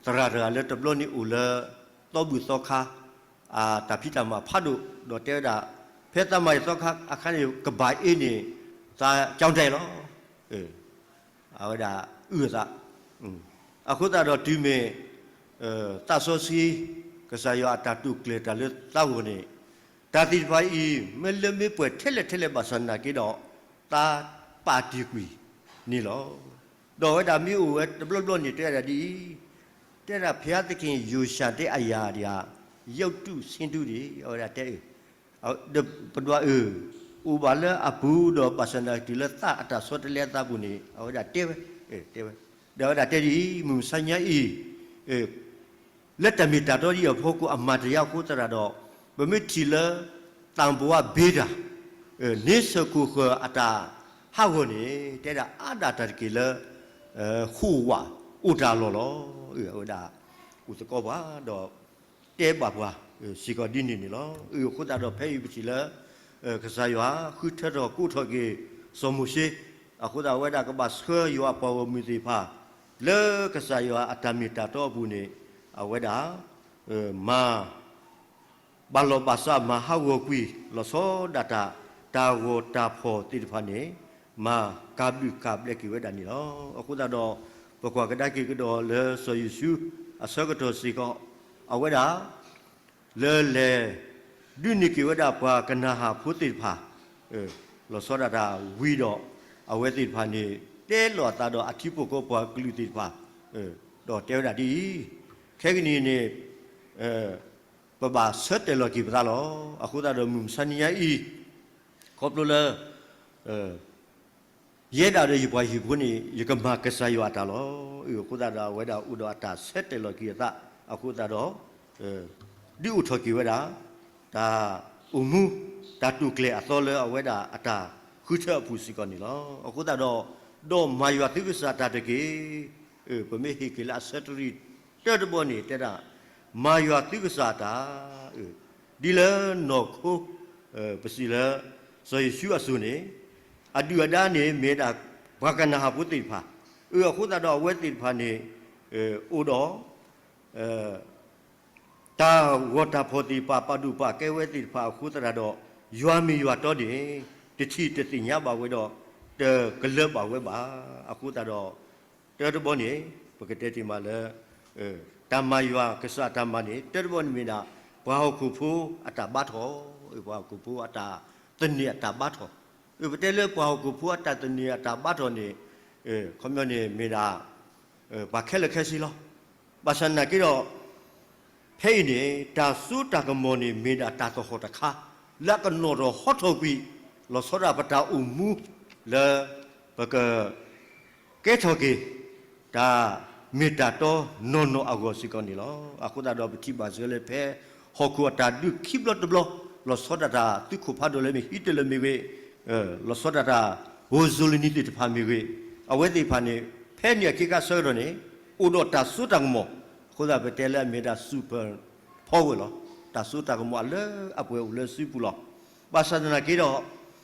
သရၣ်တဂၤလၢတဘျီန့ၣ်အိၣ်လၢ သီဘူၣ်သီခါ တၢ်ဖံးတၢ်မၤဖးဒိၣ် ဒီးတဲဝဲဒၣ် ဖဲသးမၤယသီခါအခါန့ၣ် ကဘၣ်အ့န့ၣ် သးကၠီတဲလီၤ. အဝဲဒၣ်အုၣ်အသး, အဃိသတးဒီးတုၤမ့ၢ် သးစီဆှံ ကစၢ်ယွၤအတၢ်တိာ်ကျဲၤတၢ်လၢသးဂီၢ်န့ၣ်, တၢ်သ့ၣ်တဖၣ်အံၤ မ့ၢ်လၢမ့ၢ်ပှဲၤထဲလဲၣ်ထဲလဲၣ်ဘၣ်ဆၣ်နာ်က့ဒီး သးပာ်တ့ၢ်ကွံာ်န့ၣ်လီၤ. ဒီးအဝဲဒၣ်မ့ၢ်အိၣ်ဝဲတဘျီဘျီန့ၣ် တဲဝဲဒၣ်ဒ်အံၤ, တဲဒၣ်ဖဲသက့ၢ်ယိၤၡၢ်တဲအယၤဒံးဧါ, ယုတုဆ့တုဒံး အဝဲဒၣ်တဲအၢ ပဒွးအၢ အိၣ်ဘၣ်လၢအပူၤဒီးဘၣ်ဆၣ်နာ်က့တုၤလၢသးအတၢ်ဆီတလဲအသးပူၤန့ၣ် အဝဲဒၣ်တဲဝဲ, တဲဝဲ, ဒီးအဝဲဒၣ်တဲဒ်အံၤ, မုၢ်မဆါညါအံၤ လၢတၢ်မ့ၢ်တၢ်တီဒ်အံၤအဖီခိၣ်အမၤတယါအဃိသတးဒီး ပမ့ၢ်ထံၣ်လၢ သံၣ်ဘဝဘ့တၢ် န့ဆၢၣ်ခိၣ်ဃၢၤအတၢ်ဟးဂီၤန့ၣ် တဲဒၣ်အါဒၣ်တၢ်တက့ၢ်လၢ ဃိၣ်ဝးအိၣ်တၢ်လီၢ်လီၤ. အဝဲဒၣ် အိၣ်သကိးပှၤဒီး တဲဘၣ်ပှၤ စ့ၢ်ကီးဒ်န့ၣ်န့ၣ်လီၤ. အဃိသတးဒီးဖဲအံၤပထံၣ်လၢ ကစၢ်ယွၤဃုထၢထီၣ်ကိးထီၣ်က့ၤ စီၤမိၤၡ့, အဃိသတးအဝဲဒၣ်ကဘၣ်ဆှၢယွၤအပှၤဂီၢ်မုၢ်သ့ၣ်တဖၣ် လၢကစၢ်ယွၤအတၢ်မ့ၢ်တၢ်တီအပူၤန့ၣ် အဝဲဒၣ် မၤ ဘၣ်လီၢ်ဘၣ်စးမၤဟးဂီၤကွံာ် လီၤဆီဒၣ်တၢ် တၢ်ဂီၤတၢ်ဖီၣ်သ့ၣ်တဖၣ်န့ၣ် မၤကၤဘျုးကၤဘျဲးက့ၤဝဲဒၣ်န့ၣ်လီၤ. အဃိသတးဒီး ပကွၢ်ကဒါက့ၤကဒီးလၢစီၤယိၤၡူ အဆၢကတီၢ်စ့ၢ်ကီး အဝဲဒၣ် လၢလဲၤ ဒုးန့ၢ်က့ၤဝဲဒၣ်ပှၤကနၤဧၣ်ဖိသ့ၣ်တဖၣ် လီၤဆီဒၣ်တၢ်ဝံၤဒီး အဝဲသ့ၣ်တဖၣ်န့ၣ် တဲလီၤအသးဒီးအထံဖိကီၢ်ဖိပှၤကလုာ်သ့ၣ်တဖၣ် ဒီးတဲဝဲဒၣ်ဒ်အံၤ, ခဲကနံၣ်အံၤန့ၣ် ပဘၣ်ဆၢတဲာ်လီၤက့ၤပသးလီၤ. အဃိသတးဒီးမုၢ်မဆါနံၤညါအံၤ ခီဖျိလၢ ယဲဒၣ်ဒီးယပှၤဟံၣ်ဖိန့ၣ် ယကမၤကစၢ်ယွၤအတၢ်လီၤ. အဃိသတးဒီးအဝဲဒၣ်အိၣ်ဒီးအတၢ်ဆၢတဲာ်လီၤက့ၤအသး အဃိသတးဒီး ဒုးအိၣ်ထီၣ်က့ၤဝဲဒၣ် တၢ်အိၣ်မူ တၢ်တိာ်ကျဲၤအသီလၢအဝဲဒၣ်အတၢ်ဃုထၢအပူၤစ့ၢ်ကီးန့ၣ်လီၤ. အဃိသတးဒီး ဒီးမၤယွၤသုကစၢ်တၢ်တက့ၢ်. ပမ့ၢ်ဟ့ၣ်က့ၤလၢအဆၢတရံးတၢတဘီန့ၣ် တဲဒၣ် မၤယွၤသုကစၢ်တၢ် ဒ်လၢနီၢ်ခိ ပစံးလၢ စီၤယိၤၡူအစိၤန့ၣ် အဒုၣ်အဒါန့ၣ်မ့ၢ်ဒၣ် ပှၤကနၤဧၣ်ဖိသ့ၣ်တဖၣ်, အဃိသတးဒီးအဝဲသ့ၣ်တဖၣ်န့ၣ် အိၣ်ဒီး တၢ်ဂီၤတၢ်ဖီၣ်သ့ၣ်တဖၣ် ပာ်ဒိၣ်ပာ်ကဲဝဲသ့ၣ်တဖၣ်အဃိသတးဒီး ယွၤမ့ၢ်ယွၤတီန့ၣ် တထံၣ်တသ့ၣ်ညါဘၣ်ဝဲဒီး တကလၢၤဘၣ်ဝဲဘၣ်. အဃိသတးဒီး တၢတဘီန့ၣ် ပကတဲတ့ၢ်မးလၢ တၢ်မၤယွၤကစၢ်တၢ်မၤန့ၣ် တၢတဘီန့ၣ်မ့ၢ်ဒၣ် ပှၤဟီၣ်ခိၣ်ဖိအတၢ်ဘါထီၣ်, ပှၤဟီၣ်ခိၣ်ဖိအတၢ်သန့ၤအတၢ်ဘါထီၣ်, ပတဲလၢပှၤဟီၣ်ခိၣ်ဖိအတၢ်သန့ၤအတၢ်ဘါထီၣ်န့ၣ် ခီပညီန့ၣ်မ့ၢ်ဒၣ် ပှၤခဲလၢာ်ခဲဆ့လီၤ. ဘၣ်ဆၣ်သနာ်က့ဒီး ဖဲအံၤန့ၣ် တၢ်စိတၢ်ကမီၤန့ၣ် မ့ၢ်ဒၣ်တၢ်သဟီၣ်တခါ လၢအကနီၣ်ထီၣ်ဟီထီၣ်ကွံာ် လီၤဆီဒၣ်ပတၢ်အိၣ်မူ လၢ ပက ကဲထီၣ်က့ၤ တၢ်မ့ၢ်တၢ်တီနီၢ်နီၢ်အဂီၢ်စ့ၢ်ကီးန့ၣ်လီၤ. အဃိသတးဒီးပထံၣ်ဘၣ်စ့ၢ်ကီးလၢဖဲ ဟီၣ်ခိၣ်အတၢ်ဒုးခံဘျီတဘျီ လီၤဆီဒၣ်တၢ်သုးခိၣ်ဖးဒိၣ်လၢမ့ၢ်ဟံးတလၢာ်မ့ၢ်ဂ့ၤ, လီၤဆီဒၣ်တၢ် ဂိၢ်စိလနံၤသ့ၣ်တဖၣ်မ့ၢ်ဂ့ၤ, အဝဲသ့ၣ်တဖၣ်န့ၣ် ဖဲန့ၣ်အခ့အခါဆၢကတီၢ်န့ၣ် အိၣ်ဒီးတၢ်စိတၢ်ကမီၤ, အဃိသတးပတဲလၢအမ့ၢ်ဒၣ် super power လီၤ. တၢ်စိတၢ်ကမီၤအလၢအပှဲၤအိၣ်လၢစုပူၤလီၤ. ဘၣ်ဆၣ်သနာ်က့ဒီး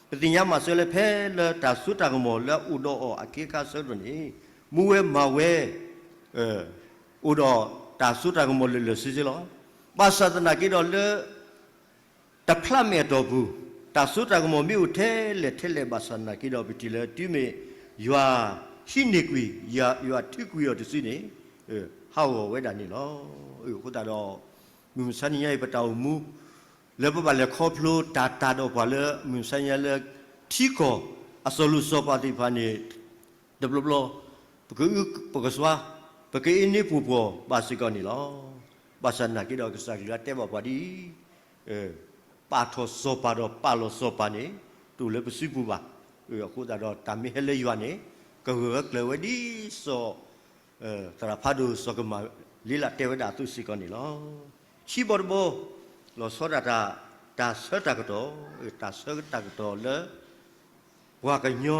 ပသ့ၣ်ညါမးစ့ၢ်ကီးလၢဖဲလၢတၢ်စိတၢ်ကမီၤလၢအအိၣ်ဒီးအီၤအခ့အခါဆၢကတီၢ်န့ၣ် မူဝဲမၤဝဲ အိၣ်ဒီးတၢ်စိတၢ်ကမီၤလၢာ်လၢာ်ဆ့ဆ့လီၤ. ဘၣ်ဆၣ်သနာ်က့ဒီးလၢ တဖျးမဲာ်အတီၢ်ပူၤ တၢ်စိတၢ်ကမီၤမ့ၢ်အိၣ်ထဲလဲၣ်ထဲလဲၣ်ဘၣ်ဆၣ်သနာ်က့ဒီး ပထံၣ်လၢတုၤမ့ၢ်ယွၤဟံးန့ၢ်ကွံာ် ယွၤထုးကွံာ်အီၤတစုန့ၣ် ဟးဂီၤဝဲဒၣ်န့ၣ်လီၤ. အဃိသတးဒီး မုၢ်မဆါနံၤညါအံၤ ပတၢ်အိၣ်မူ လၢပဘၣ်လဲၤခီဖျိတၢ်တၢ်ဒီးပှၤလၢ မုၢ်မဆါနံၤညါလၢ ထံကီၢ်အစီၤလိၤစီၤပၤသ့ၣ်တဖၣ်န့ၣ် တဘျီဘျီ ပကအုပကစွါ ပကအ့န့ပှိၢ်ပှီၢ်ဘၣ်စ့ၢ်ကီးန့ၣ်လီၤ. ဘၣ်ဆၣ်သနာ်က့ဒီးကစၢ်ယွၤတဲဘၣ်ပှၤဒ်အံၤ, ပာ်ထီၣ်စီၤပၤဒီးပာ်လီၤစီၤပၤန့ၣ် တအိၣ်လၢပစုပူၤဘၣ်. အဃိသတးဒီးတၢ်မ့ၢ်ဟဲလၢယွၤန့ၣ် ကဂၢၢ်ဂၢၢ်ကျၢၤဝဲဒ်စီၤ သရၣ်ဖးဒိၣ်စီၤကမၤလ့လးတဲဝဲဒၣ်အသိးစ့ၢ်ကီးန့ၣ်လီၤ. ခံဘီတဘီ လီၤဆီဒၣ်တၢ် တၢ်ဆၢတၢ်ကတီၢ်, တၢ်ဆၢတၢ်ကတီၢ်လၢ ပှၤကညီ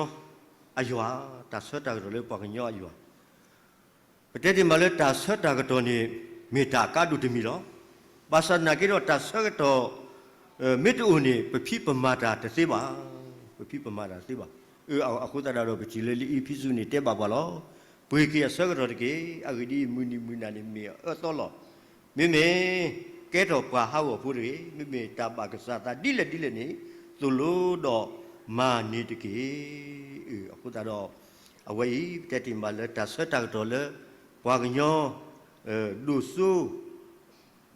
အယွၤ, တၢ်ဆၢတၢ်ကတီၢ်လၢပှၤကညီအယွၤ ပတဲတ့ၢ်မးလၢတၢ်ဆၢတၢ်ကတီၢ်န့ၣ် မ့ၢ်တၢ်အကါဒိၣ်တမံၤလီၤ. ဘၣ်ဆၣ်သနာ်က့ဒီးတၢ်ဆၢကတီၢ် မ့ၢ်တအိၣ်န့ၣ် ပဖံးပမၤတၢ်တသ့ဘၣ်. ပဖံးပမၤတၢ်တသ့ဘၣ်. အဃိသတးဒီးပထံၣ်လၢလံာ်အ့းဖ့းစူးန့ၣ်တဲဘၣ်ပှၤလီၤ. ပှ့ၤက့ၤအဆၢကတီၢ်တက့ၢ်. အဂ့ၢ်ဒ်အံၤ, မုၢ်နံၤမုၢ်နၤန့ၣ်မ့ၢ်အအၢအသီလီၤ. မ့မ့ၢ်ကဲထီၣ်ပှၤဟးဂီၤဖိတဂ့ၤ. မ့မ့ၢ်တၢ်ဘၣ်ကစၢ်သးဒ်လဲၣ်ဒ်လဲၣ်န့ၣ် သိၣ်လိဒီးမၤန့ၢ်တက့ၢ်. အဃိသတးဒီး အဝဲအံၤ ပတဲတ့ၢ်မးလၢတၢ်ဆၢတၢ်ကတီၢ်လၢ ပှၤကညီ ဒိၣ်စိ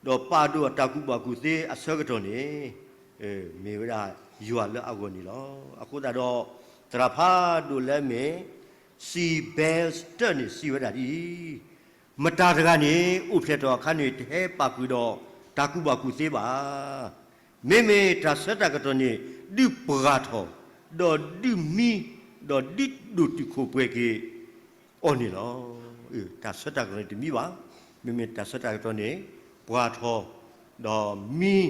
ဒီးပာ်ဒိၣ်အတၢ်ကူၣ်ဘၣ်ကူၣ်သ့အဆၢကတီၢ်န့ၣ် မ့ၢ်ဝဲဒၣ်ယွၤလၢအဂီၢ်န့ၣ်လီၤ. အဃိသတးဒီး သရၣ်ဖးဒိၣ်လၢအမ့ၢ် စံးဘဲစတၢၣ်န့ၣ် စံးဝဲဒၣ်ဒ်အံၤ, မတၤတဂၤန့ၣ် အိၣ်ဖျဲၣ်ထီၣ်အခါန့ၣ် တဟဲပာ်ကွံာ်ဒီးတၢ်ကူၣ်ဘၣ်ကူၣ်သ့ဘၣ်. မ့မ့ၢ်တၢ်ဆၢတၢ်ကတီၢ်န့ၣ် ဒုးပှၢ်ထီၣ်, ဒီးဒုးမံ, ဒီးဒုးဒိၣ်တုာ်ခိၣ်ပှဲၤက့ၤ အီၤန့ၣ်လီၤ. တၢ်ဆၢတၢ်ကတီၢ်န့ၣ်တမံဘၣ်. မ့မ့ၢ်တၢ်ဆၢတၢ်ကတီၢ်န့ၣ် ပှၢ်ထီၣ်, ဒီးမ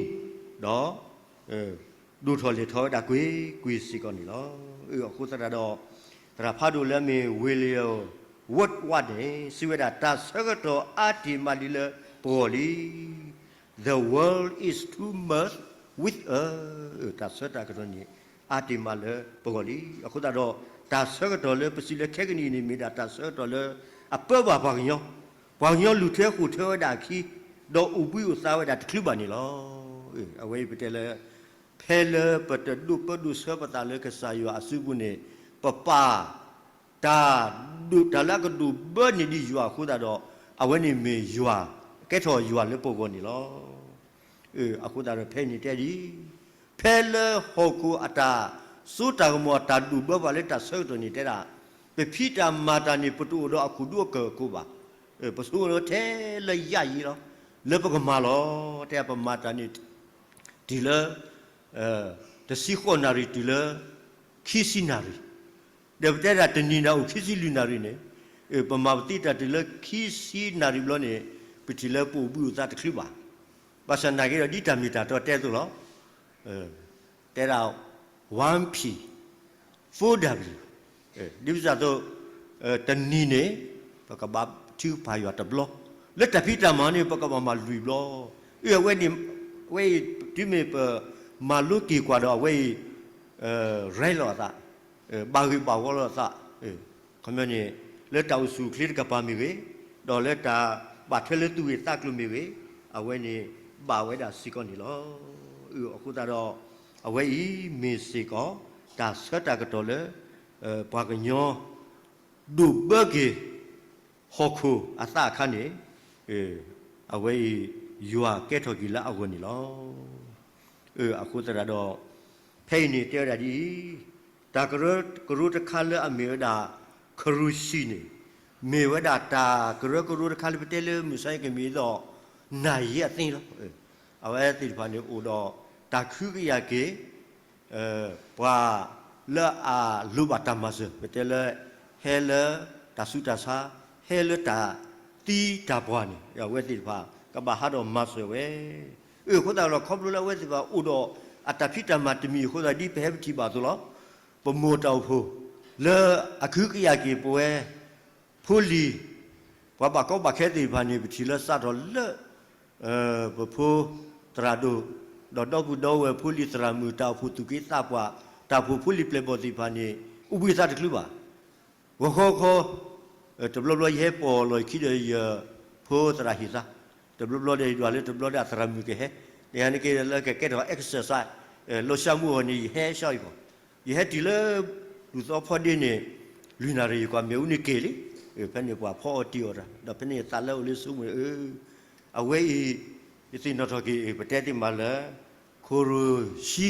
ံ, ဒီး ဒိၣ်ထီၣ်လဲၢ်ထီၣ်ဝဲဒၣ်ကွ့ၢ်ကွ့ၢ်စ့ၢ်ကီးန့ၣ်လီၤ. အဃိသတးဒီး သရၣ်ဖးဒိၣ်လၢအမ့ၢ် William Wordsworth န့ၣ် စံးဝဲဒၣ် တၢ်ဆၢကတီၢ်အါတ့ၢ်မးလံလၢပဂီၢ်လံ. The world is too much with us. တၢ်ဆၢတၢ်ကတီၢ်န့ၣ် အါတ့ၢ်မးလၢပဂီၢ်လံ. အဃိသတးဒီး တၢ်ဆၢကတီၢ်လၢပစံးလၢခဲကနံၣ်အံၤန့ၣ် မ့ၢ်ဒၣ်တၢ်ဆၢကတီၢ်လၢအပၢဘၣ်ပှၤကညီ, ပှၤကညီလူၤထွဲဃိာ်ထွဲဝဲဒၣ်အခံ, ဒီးအိၣ်ဘှံးအိၣ်သါဝဲဒၣ်တချုးဘၣ်န့ၣ်လီၤ. အဝဲအံၤပတဲလၢ ဖဲလၢပတဒိးပၢဒိးဆၢပသးလၢကစၢ်ယွၤအစုပူၤန့ၣ် ပပာ် တၢ်ဒိၣ် တၢ်လၢအကဒိၣ်ဘၢန့ၢ်ဒံးယွၤအဃိသတးဒီး အဝဲန့ၣ်မ့ၢ်ယွၤ ကဲထီၣ်ယွၤလၢပဂီၢ်န့ၣ်လီၤ. အဃိသတးဒီးဖဲန့ၣ်တဲဒ်အံၤ, ဖဲလၢဟီၣ်ခိၣ်အတၢ်စိတၢ်ကမီၤအတၢ်ဒိၣ်ဘၢပှၤလၢတၢ်ဆၢကတီၢ်န့ၣ်တဲဒၣ်, ပဖံးတၢ်မၤတၢ်န့ၣ် ပတအိၣ်ဒီးအခိၣ်ဒူအကၢၢ်အကိးဘၣ်. ပဆိကမိၣ်ထဲလၢယၣ်ယံလီၤ. လၢပကမၤလီၤ. တဲပမၤတၢ်န့ၣ် တုၤလၢ တဆံဃိးနၣ်ရံၣ်တုၤလၢ ခံဆံနၣ်ရံၣ်, ဒီးပတဲဒၣ်တနံၤန့ၣ်အိၣ်ခံဆံလွံၢ်နၣ်ရံၣ်န့ၣ်, ပမၤပသံတၢ်တုၤလၢခံဆံနၣ်ရံၣ်ဘျီန့ၣ်, ပထံၣ်လၢပအိၣ်ဘှံးအိၣ်သါတချုးဘၣ်. ဘၣ်ဆၣ်သနာ်က့ဒီးဒ်တၢ်မ့ၢ်တၢ်တီတဲအသိးလီၤ. တဲဒၣ် one P, four W, ဒ်ပစံးအသိး, တနံၤန့ၣ် ပကဘါထုကဖၣ်ယွၤတဘျီ, လၢတၢ်ဖံးတၢ်မၤန့ၣ် ပကဘၣ်မၤလွံၢ်ဘျီ. အဝဲန့ၣ်, အဝဲအံၤ တုၤမ့ၢ်ပမၤလိက့ၤကွၢ်ဒီးအဝဲအံၤ ရဲလီၤအသး, ဘၣ်ဂ့ၢ်ဘၣ်ဝီလီၤအသး, ခီပညီန့ၣ် လၢတၢ်အိၣ်ဆူၣ်အိၣ်ချ့တကပၤမ့ၢ်ဂ့ၤ, ဒီးလၢတၢ်ဘၣ်ထွဲလၢသူၣ်ဂ့ၢ်သးကျိၤမ့ၢ်ဂ့ၤ, အဝဲန့ၣ်ဘၣ်ဝဲဒၣ်စ့ၢ်ကီးန့ၣ်လီၤ. အဃိသတးဒီး အဝဲအံၤမ့ၢ်စ့ၢ်ကီး တၢ်ဆၢတၢ်ကတီၢ်လၢ ပှၤကညီ ဒိၣ်ဘၢက့ၤ ဟီၣ်ခိၣ်အသးအခါန့ၣ်, အဝဲအံၤ ယွၤကဲထီၣ်က့ၤလၢအဂီၢ်န့ၣ်လီၤ. အဃိသတးဒီး ဖဲအံၤန့ၣ်တဲဝဲဒၣ်ဒ်အံၤ, တၢ်ကရၢကရိတခါလၢအမ့ၢ်ဝဲဒၣ် ခရူၣ်ဆံၣ်န့ၣ်, မ့ၢ်ဝဲဒၣ်တၢ်ကရၢကရိတခါလၢပတဲလၢမုၢ်ဆါအံၤကမ့ၢ်ဒ်သိး နၢ်ယ့အသ့လီၤ. အဝဲသ့ၣ်တဖၣ်န့ၣ်အိၣ်ဒီးတၢ်ကဟုကယာ်က့ၤ ပှၤလၢအလိၣ်ဘၣ်တၢ်မၤစၢၤ ပတဲလၢ ဟဲလၢတၢ်ဆူးတၢ်ဆါ, ဟဲလၢတၢ်သံတၢ်ပှၢ်န့ၣ် အဝဲသ့ၣ်တဖၣ် ကဘၣ်ဟးဒီးမၤစၢၤဝဲ. အဃိသတးဒီး ခီဖျိလၢအဝဲသ့ၣ်တဖၣ်အိၣ်ဒီးအတၢ်ဖံးတၢ်မၤတမံၤအဃိသတး ဒ်ပဟဲပထံၣ်ဘၣ်အသိးလီၤ. ပမိၢ်တၢ်အိၣ်ဖှိၣ် လၢအကဟုကယာ်က့ၤပဝဲ ဖိလံၤ, ပှၤဘၣ်ကီဘၣ်ခဲသ့ၣ်တဖၣ်န့ၣ် ပထံၣ်လၢစးထီၣ်လၢ ပဖိသရၣ်ဒိၣ်, ဒီးဒီပုၢ်ဒီဝဲၢ်ဖိလံၤသရၣ်မုၣ် တၢ်အိၣ်ဖှိၣ်သူၣ်က့သးပှၢ်, တၢ်အိၣ်ဖှိၣ်ဖိလံၤပျဲၢ်ဘီၣ်သ့ၣ်တဖၣ်န့ၣ် အိၣ်ဘှံးသးတချုးဘၣ်. ဂီၤခီခီ တဘျီဘျီယဟဲပိာ်လီၤယခံဒီးယဖိသရၣ်ဟ့ၣ်သး, တဘျီဘျီဒီးယဒွးလၢတဘျီဒီးအသရၣ်မုၣ်ကဟဲ, တဟါန့ၣ်က့လၢကကဲထီၣ် exercise လီၤဆှၢမူအီၤန့ၣ် ယဟဲဆှၢအံၤကီး, ယဟဲတုၤလၢ လူၢ်သီဖီဒ့န့ၣ် လွံၢ်နၣ်ရံၣ် ယကွၢ်မ့ၣ်အူန့ၣ်က့ၤလံ, ဖဲန့ၣ်ပှၤဖီအီၤတံၢ်အီၤတၢ် ဒီးဖဲန့ၣ်သးလၢအိၣ်လၢဆိကမိၣ် အဝဲအံၤ ယသ့ၣ်နီၣ်ထီၣ်က့ၤ ပတဲသ့မးလၢ ခိၣ်ရိၣ်ဆံ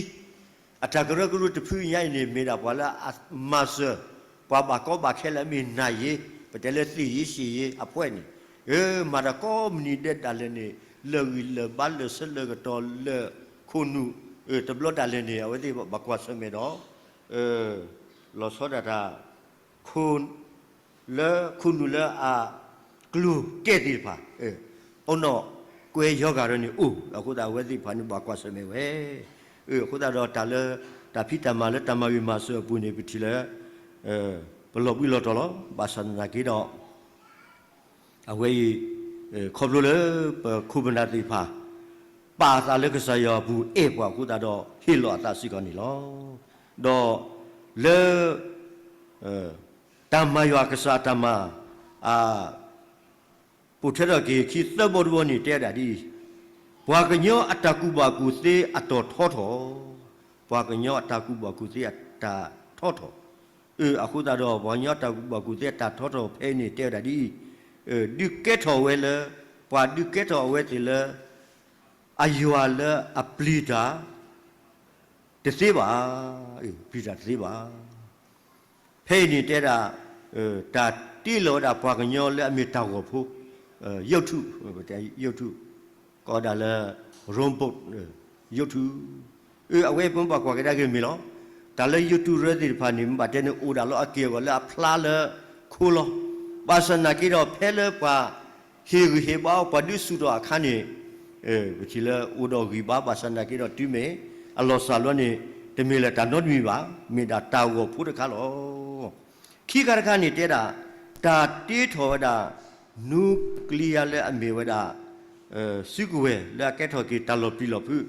အတၢ်ကရၢကရိတဖုညါအံၤန့ၣ် မ့ၢ်ဒၣ်ပှၤလၢအမၤစၢၤ ပှၤဘၣ်ကီဘၣ်ခဲလၢအမ့ၢ်နၢ်ယ့, ပတဲလၢသ့ၣ်ယ့ၡ့ၣ်ယ့အဖှဲးန့ၣ်, မၤတၢ်ကိးမုၢ်နံၤဒဲးဒၣ်လဲာ်န့ၣ် လၢာ်ဂံၢ်လၢာ်ဘါလၢာ်ဆၢလၢာ်ကတီၤ လၢာ်ခိၣ်နူာ်, တဘျီဒၣ်လဲာ်န့ၣ် အဝဲသ့ၣ်ဘၣ်ကွၢ်ဆၢၣ်မဲာ်ဒီး လီၤဆီဒၣ်တၢ် လၢခိၣ်နူာ်လၢအကျိၤတဲာ်သ့ၣ်တဖၣ်, အနီၢ်ကွဲယီၤဂာ်ဒီးန့ၣ်အိၣ်, အဃိသတးအဝဲသ့ၣ်တဖၣ်န့ၣ်ဘၣ်ကွၢ်ဆၢၣ်မဲာ်ဝဲ. အဃိသတးဒီးတၢ်လၢ တၢ်ဖံးတၢ်မၤလၢတၢ်မၤဂ့ၤမၤစၢၤအပူၤန့ၣ် ပထံၣ်လၢ ပလီၤဘှံးလီၤတီၤလီၤ. ဘၣ်ဆၣ်သနာ်က့ဒီး အဝဲအံၤ ခီဖျိလၢပခိၣ်ပနၢ်သ့ၣ်တဖၣ် ပာ်အသးလၢကစၢ်ယွၤအပူၤအဲၣ်ပှၤအဃိသတးဒီး ဟ့ၣ်လီၤအသးစ့ၢ်ကီးန့ၣ်လီၤ. ဒီးလၢ တၢ်မၤယွၤကစၢ်တၢ်မၤ အ ပိာ်ထွဲထီၣ်က့ၤခံသၢဘီတဘီန့ၣ် တဲဝဲဒၣ်ဒ်အံၤ, ပှၤကညီအတၢ်ကူၣ်ဘၣ်ကူၣ်သ့အတၢ်ထီထီၣ်, ပှၤကညီအတၢ်ကူၣ်ဘၣ်ကူၣ်သ့အတၢ်ထီထီၣ်, အဃိသတးဒီး ပှၤကညီအတၢ်ကူၣ်ဘၣ်ကူၣ်သ့အတၢ်ထီထီၣ်ဖဲအံၤန့ၣ် တဲဝဲဒၣ်ဒ်အံၤ, ဒုးကဲထီၣ်ဝဲလၢ ပှၤဒုးကဲထီၣ်အဝဲသ့ၣ်လၢ အယွၤလၢအပျံၤတၢ် တသ့ဘၣ်, ပျံၤတၢ်တသ့ဘၣ်. ဖဲအံၤန့ၣ်တဲဒၣ် တၢ်တ့လီၤဝဲဒၣ်ပှၤကညီလၢအမ့ၢ်တၢ်ဂီၤဖိ ရုပ်ထု, ရုပ်ထု, ကိးဒၣ်လၢ Rome Board ရုပ်ထု, အဝဲပမ့ၢ်ဘၣ်ကွၢ်ကဒါက့ၤမ့ၢ်လီၤ. တၢ်လၢ ရုပ်ထု ရၢသ့ၣ်တဖၣ်န့ၣ် မ့ၢ်ဘၣ်တဲန့ၣ် အိၣ်ဒၣ်လီၤအက့ၢ်အဂီၤလၢအဖျါလၢခိလီၤ. ဘၣ်ဆၣ်သနာ်က့ဒီး ဖဲလၢပှၤဟ့ၣ်ဂံၢ်ဟ့ၣ်ဘါအီၤ ပှၤဒုးဆူၣ်ထီၣ်အခါန့ၣ် ပထံၣ်လၢအိၣ်ဒီးဂံၢ်ဘါ ဘၣ်ဆၣ်သနာ်က့ဒီးတုၤမ့ၢ်အလီၤစၢ်လီၤန့ၣ် တမ့ၢ်လၢတၢ်နီတမံၤဘၣ်, မ့ၢ်ဒၣ်တၢ်ဂီၤဖိတခါလီၤ. ခံခါတခါန့ၣ်တဲဒၣ် တၢ်တ့ထီၣ်ဝဲဒၣ် nuclear လၢအမ့ၢ်ဝဲဒၣ် စုကဝဲၤလၢအကဲထီၣ်က့ၤတၢ်လီၤပျံၤလီၤဖုး,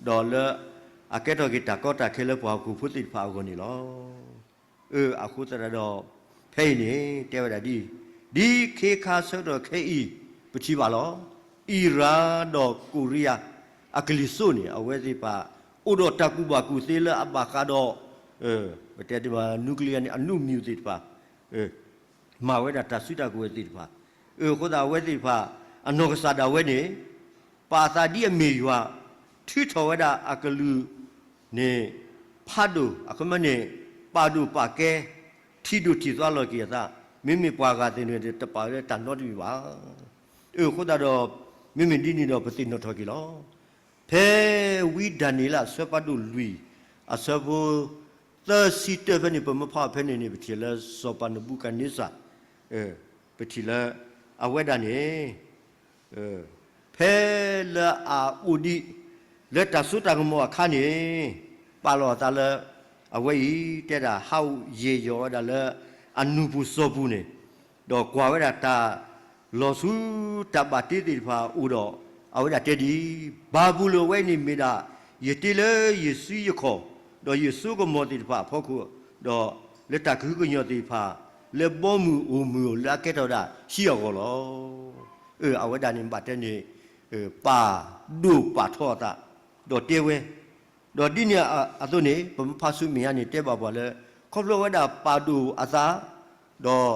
ဒီးလၢအကဲထီၣ်က့ၤတၢ်ကီတၢ်ခဲလၢပှၤဟီၣ်ခိၣ်ဖိသ့ၣ်တဖၣ်အဂီၢ်န့ၣ်လီၤ. အဃိသတးဒီး ဖဲအံၤန့ၣ် တဲဝဲဒၣ်ဒ်အံၤ, ဒ်ခ့ခါဆၢကတီၢ်ခဲအံၤ ပထံၣ်ဘၣ်လီၤ. အံရၣ်ဒီးကိရံယါ အကလံၤစိးန့ၣ် အဝဲသ့ၣ်တဖၣ် အိၣ်ဒီးတၢ်ကူၣ်ဘၣ်ကူၣ်သ့လၢအဘၣ်ဃးဒီး ပတဲတ့ၢ်မး nuclear န့ၣ် အနုမြှုပ် သ့ၣ်တဖၣ် မၤဝဲဒၣ်တၢ်စုတၢ်ကဝဲၤသ့ၣ်တဖၣ်. အဃိသတးအဝဲသ့ၣ်တဖၣ် အနီၢ်ကစၢ်ဒၣ်ဝဲန့ၣ် ပာ်အသးဒ်အမ့ၢ်ယွၤ ထုးထီၣ်ဝဲဒၣ်အကလုၢ်န့ၣ် ဖးဒိၣ် အခီပညီန့ၣ် ပာ်ဒိၣ်ပာ်ကဲ ထံၣ်ဒိၣ်ထံၣ်သွါလီၤက့ၤအသး, မ့မ့ၢ်ပှၤဂၤသ့ၣ်န့ၣ် တပာ်ဝဲလၢတၢ်နီတမံၤဘၣ်. အဃိသတးဒီး မ့မ့ၢ်ဒ်န့ၣ်ဒီးပသ့ၣ်နီၣ်ထီၣ်က့ၤလီၤ. ဖဲဝံဒၤနံးယ့လးအဆၢဖးဒိၣ်လွံၢ် အဆၢဖိ သၢဆံတၢဖဲန့ၣ် ပမ့ၢ်ဖးဖဲန့ၣ်န့ၣ် ပထံၣ်လၢစီၤပၤနဘူၤခၣ်န့စၢ် ပထံၣ်လၢ အဝဲဒၣ်န့ၣ် ဖဲလၢအအိၣ်ဒံး လၢတၢ်စိတၢ်ကမီၤအခါန့ၣ် ပာ်လီၤအသးလၢ အဝဲအံၤ တဲဒၣ်ဟးအိၣ်ယဲၢ်ယီၤဝဲဒၣ်လၢ အနူၢ်ပူၤစီၤပူၤန့ၣ် ဒီးကွၢ်ဝဲဒၣ်တၢ်လီၤဆူတၢ်ဘၣ်တ့သ့ၣ်တဖၣ်အိၣ်ဒီး အဝဲဒၣ်တဲဒ်အံၤ, ဘၤဘူလိၣ်ဝဲန့ၣ်မ့ၢ်ဒၣ် ယတ့လၢယစုယခီၣ်, ဒီးယစိကမီၤသ့ၣ်တဖၣ်အဖီခိၣ်, ဒီးလၢတၢ်ကဟုကညီၢ်သ့ၣ်တဖၣ်, လၢဘီမုၢ်အိၣ်မုၢ်အိၣ်လၢအကဲထီၣ်ဝဲဒၣ်ဟံၣ်အဂီၢ်လီၤ. အဝဲဒၣ်န့ၣ်ဘၣ်တဲန့ၣ် ပာ်ဒိၣ်ပာ်ထီအသး, ဒီးတဲဝဲ, ဒီးဒ်န့ၣ်အသိးန့ၣ် ပမ့ၢ်ဖးဆူမဲာ်ညါန့ၣ် တဲဘၣ်ပှၤလၢ ခီဖျိဝဲဒၣ်ပာ်ဒိၣ်အသး, ဒီး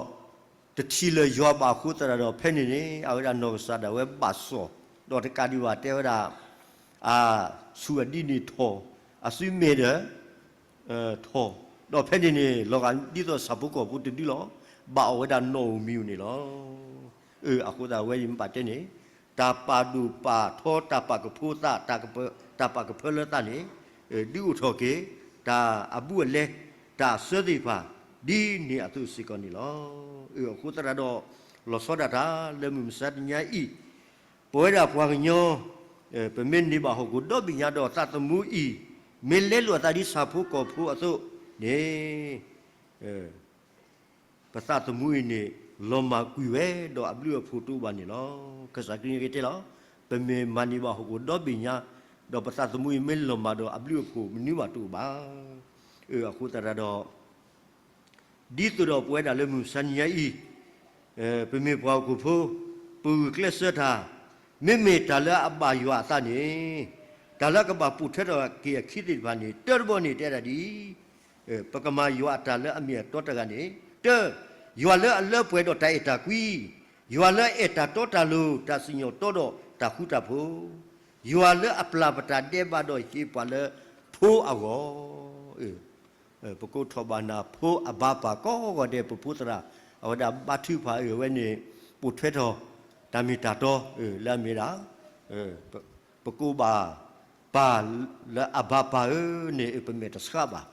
တထံၣ်လၢၤယွၤဘၣ်အဃိသတးဒီး ဖဲန့ၣ်န့ၣ် အဝဲဒၣ်နီၢ်ကစၢ်ဒၣ်ဝဲဘၣ်စီၣ်, ဒီးတကးဒံးဘၣ်တဲဝဲဒၣ် အဆူၣ်အဒံးန့ၣ်ထီၣ်, အစုမဲာ်ဒီး ထီၣ်, ဒီးဖဲန့ၣ်န့ၣ် လီၤဂာ်ဒ်သိးဆၣ်ဖိကီၢ်ဖိတဒုလီၤ, ဘၣ်အီၣ်ဝဲဒၣ်နီၣ်ဧိၤမံၤဧိၤန့ၣ်လီၤ. အဃိသတးဝဲအံၤမ့ၢ်ဘၣ်တဲန့ၣ် တၢ်ပာ်ဒိၣ်ပာ်ထီ တၢ်ပာ်ကဖိသး တၢ်ပာ်ကဖၢလၢသးန့ၣ် ဒုးအိၣ်ထီၣ်က့ၤ တၢ်အဘူးအလဲ တၢ်အစၢသ့ၣ်တဖၣ် ဒ်န့ၣ်အသိးစ့ၢ်ကီးန့ၣ်လီၤ. အဃိသတးဒီး လီၤဆီဒၣ်တၢ်လၢမုၢ်မဆါတနံၤအံၤ ပဝဲဒၣ်ပှၤကညီ ပမ့ၢ်န့ၢ်ဘၣ်ဟီၣ်ခိၣ်ဒီဘ့ၣ်ညါဒီးသးသမူအံၤ မ့ၢ်လဲလိာ်အသးဒ်ဆၣ်ဖိကီၢ်ဖိအသိးန့ၣ် ပသးသမူအံၤန့ၣ် လီၤမၢ်ကွံာ်ဝဲဒီးအဘျုးအဖှိၣ်တအိၣ်ဘၣ်န့ၣ်လီၤ. ကစၢ်ခရံာ်န့ၣ်ကတဲလီၤ, ပမ့ၢ်မၤန့ၢ်ဘၣ်ဟီၣ်ခိၣ်ဒီဘ့ၣ်ညါ, ဒီးပသးသမူအံၤမ့ၢ်လီၤမၢ်ဒီးအဘျုးအဖှိၣ်မနုၤမးတအိၣ်ဘၣ်. အဃိသတးဒီး ဒ်သိးဒီးပဝဲဒၣ်လၢမုၢ်မဆါတနံၤအံၤ ပမ့ၢ်ပှၤဟီၣ်ခိၣ်ဖိ, ပဂုာ်ကျဲးစၢးတၢ်, မ့မ့ၢ်တၢ်လၢအဘၣ်ယွၤအသးန့ၣ်, တၢ်လၢအကဘၣ်ပိာ်ထွဲထီၣ်က့ၤအခံသ့ၣ်တဖၣ်န့ၣ် တၢတဘီန့ၣ်တဲဒၣ်ဒ်အံၤ, ပကမၤယွၤအတၢ်လၢအမ့ၢ်အတီတဂၤန့ၣ်, တၢ, ယွၤလၢအလၢပှဲၤဒီးတၢ်အဲၣ်တၢ်ကွံ, ယွၤလၢအအဲၣ်တၢ်တီတၢ်လိၤ, တၢ်စံၣ်ညီၣ်တီဒီးတၢ်ဃူတၢ်ဖိး, ယွၤလၢအပျၢ်ပတၢ်ဒဲးဘးဒီးဟ့ၣ်ပှၤလၢဖိအဂီၢ်. ပကအိးထီၣ်ဘၣ်နၤဖိအဘါပၢ်ကိးဂၤဒဲး ပဖိသရၣ်, အဝဲဒၣ်ဘါထုကဖၣ်အဝဲန့ၣ် ပိာ်ထွဲထီၣ် တၢ်မ့ၢ်တၢ်တီ လၢအမ့ၢ်ဒၣ် ပကအိးဘၣ်ပၢ်လၢအဘါပၢ်ဧၢန့ၣ် ပမဲာ်တဆှးဘၣ်.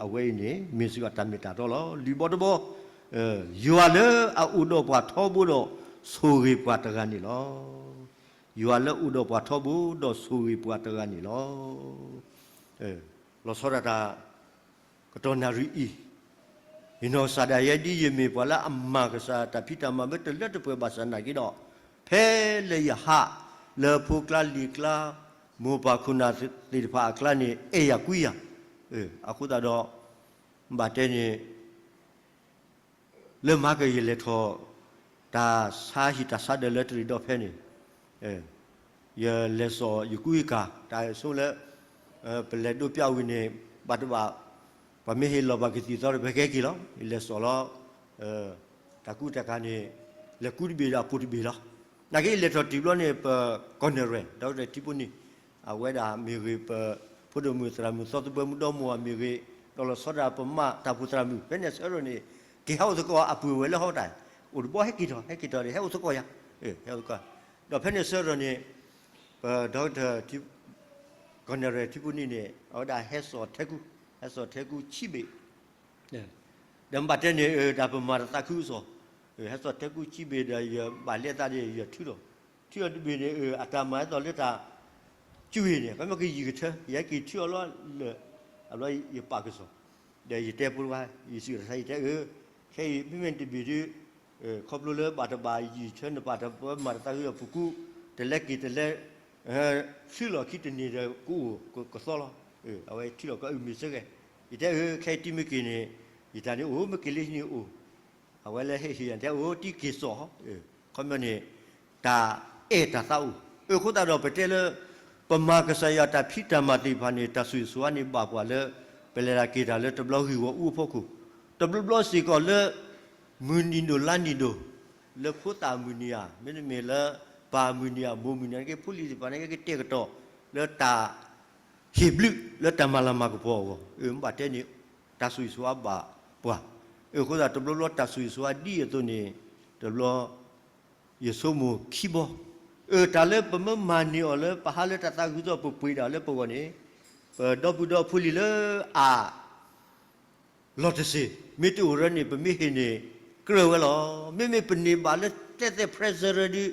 အဝဲအံၤန့ၣ် မ့ၢ်စ့ၢ်ကီးတၢ်မ့ၢ်တၢ်တီလီၤ. လွံၢ်ဘီတဘီ, ယွၤလၢအအိၣ်ဒီးပှၤထီဘိဒီးဆိၣ်ဂ့ၤပှၤတဂၤန့ၣ်လီၤ. ယွၤလၢအိၣ်ဒီးပှၤထီဘိဒီးဆိၣ်ဂ့ၤပှၤတဂၤန့ၣ်လီၤ. လီၤဆီဒၣ်တၢ် ကတီၢ်နၣ်ရံၣ်အံၤ, ယနီၢ်ကစၢ်ဒၣ်ယဲဒ်ယမ့ၢ်ပှၤလၢအမၤကစၢ်တၢ်ဖံးတၢ်မၤမ့ၢ်တလၢတပှဲၤဘၣ်ဆၣ်နာ်က့ဒီး, ဖဲလၢယဟးလၢဖိကျါလံၤကျါ, မိၢ်ပၢ်ခိၣ်နၢ်သ့ၣ်တဖၣ်အကျါန့ၣ် အဲၣ်ယၤကွံယၤ, အဃိသတးဒီး ဘၣ်တဲန့ၣ် လၢမၤကယလဲၤထီၣ် တၢ်ဆါဟံၣ်တၢ်ဆါဒၢးလၢတရံးဒီးဖဲန့ၣ်, ယလဲၤစိာ်ယကူယကၤ တၢ်ဆိလၢ ပလဲၤဒိးပျးဝံၤန့ၣ် ဘၣ်တဘၣ် ပှၤမ့ၢ်ဟ့ၣ်လီၤဘၣ်ကသံၣ်သီဒီး ပဟဲက့ၤလီၤ. ယလဲၤစိာ်လီၤ တၢ်ကူတၢ်ကၤန့ၣ် လဲၤကူတဘ့ၣ်ဒီးအပူၤတဘ့ၣ်လီၤ. နာ်က့ယလဲၤထီၣ်တုၤဘျီန့ၣ် ပကီၢ်နဲၣ်ရဲၣ် ဒီကထၢၣ်ထံဖိန့ၣ် အဝဲဒၣ်မ့ၢ်ဂ့ၤ ပဖိဒိၣ်မုၣ်သရၣ်မုၣ်သီသဘၢမုၢ်ဒီမါဝၤမ့ၢ်ဂ့ၤ, ဒီးလီၤဆီဒၣ်ပမါတၢ်အိၣ်ဖှိၣ်သရၣ်မုၣ် ဖဲန့ၣ်အဆၢကတီၢ်န့ၣ် က့ၤဟဲအိၣ်သကိးအပုၢ်ဝဲၢ်လၢဟီၣ်တၢ်, အိၣ်တဘျီဟဲက့ၤထီၣ် ဟဲက့ၤထီၣ်ဒီး ဟဲအိၣ်သကိးယၤ, ဟဲအိၣ်သကိး, ဒီးဖဲန့ၣ်အဆၢကတီၢ်န့ၣ် ပဒီကထၢၣ် ကီၢ်နဲၣ်ရဲၣ်ထံဖိန့ၣ်န့ၣ် အဝဲဒၣ်ဟဲစိာ်ထဲကူ, ဟဲစိာ်ထဲကူဆံဘ့ၣ် ဒီးမ့ၢ်ဘၣ်တဲန့ၣ် တၢ်ပမၤတသးခုကစီၣ်, ဟဲစိာ်ထဲကူဆံဘ့ၣ်ဒီး ယဘၣ်လဲၤသးဒီး ယထုးထီၣ်, ထုးထီၣ်တဘ့ၣ်န့ၣ် အတၢ်မၤဟဲသိးလၢတၢ် ကွံာ်န့ၣ် ခီမ့ၢ်ကယံာ်ကထၢ ယဟဲက့ၤထုးအီၤလီၤလၢ အဘျီယပာ်ကစီၣ်, ဒီးယတဲဖိတဂၤ ယစံးတၢ်ဆါ ယတဲအၢ, ခဲအံၤမ့မ့ၢ်တဘ့ၣ်ဒီး ခီဖျိလၢဘၣ်တဘၣ်ယံာ်ထၢနပာ်တၢ်ပမၤတသးခုဒီး ပကူတလဲက့ၤတလဲ ဆူလီၢ်ခံတန့ၢ်ဒီး ကအိၣ်ကသီလီၤ. အဝဲထံၣ်လီၤကအုၣ်မ့ၢ်စ့ၢ်ကီး, ယတဲအၢ ခဲအံၤတံၤမ့ၢ်က့ၤန့ၣ် ယတၢ်န့ၣ်အိၣ် မ့ၢ်က့ၤလၢဟံၣ်န့ၣ်အိၣ်, အဝဲလၢဟ့ၣ်ဟ့ၣ်ယၤတဲအိၣ်တံၤက့ၤစိာ်, ခီပညီန့ၣ် တၢ်အဲၣ်တၢ်သးအိၣ်, အဃိသတးဒီးပတဲလၢ ပမၤကစၢ်ယွၤတၢ်ဖံးတၢ်မၤသ့ၣ်တဖၣ်န့ၣ် တၢ်ဆိၣ်ဂ့ၤဆိၣ်ဝါန့ၣ်ဘၣ်ပှၤလၢ ပလဲၤတၢ်က့ၤတၢ်လၢတဘျီဂ့ၢ်ဂီၢ်အူအဖီခိၣ်, တဘျီဘျီစ့ၢ်ကီးလၢ မုၢ်နံၤဒိၣ်လါနံၤဒိၣ်, လၢဖိသၣ်မုၢ်နံၤဧါ, မ့တမ့ၢ်လၢ ပၢ်မုၢ်နံၤဧါ မိၢ်မုၢ်နံၤဧါ, က့ၤဖိလံၤသ့ၣ်တဖၣ်န့ၣ် ကကတဲာ်ကတီၤ လၢတၢ် ဟ့ၣ်ဘျုးလၢတၢ်မၤလၤမၤကပီၤအဂီၢ်, မ့ၢ်ဘၣ်တဲန့ၣ် တၢ်ဆိၣ်ဂ့ၤဆိၣ်ဝါဘၣ်ပှၤ, အဃိသတးတဘျီဘျီတၢ်ဆိၣ်ဂ့ၤဆိၣ်ဝါဒ်အံၤအသိးန့ၣ် တဘျီ ယဆိကမိၣ်ခံဘီ, တၢ်လၢပမ့ၢ်မၤန့ၢ်အီၤလၢပဟးလၢတၢ်သးဂုၤသီ ပပှ့ၤဒၣ်လၢပဂီၢ်န့ၣ်, ပဒီပုၢ်ဒီဝဲၢ်ဖိလံၤလၢအ လီၤတစ့ၢ် မ့ၢ်တအိၣ်ရၢန့ၣ် ပမ့ၢ်ဟ့ၣ်န့ၣ် ကြၢးဝဲလီၤ. မ့မ့ၢ်ပန့ၢ်ဘၣ်လၢသဲသဲ president ဒီး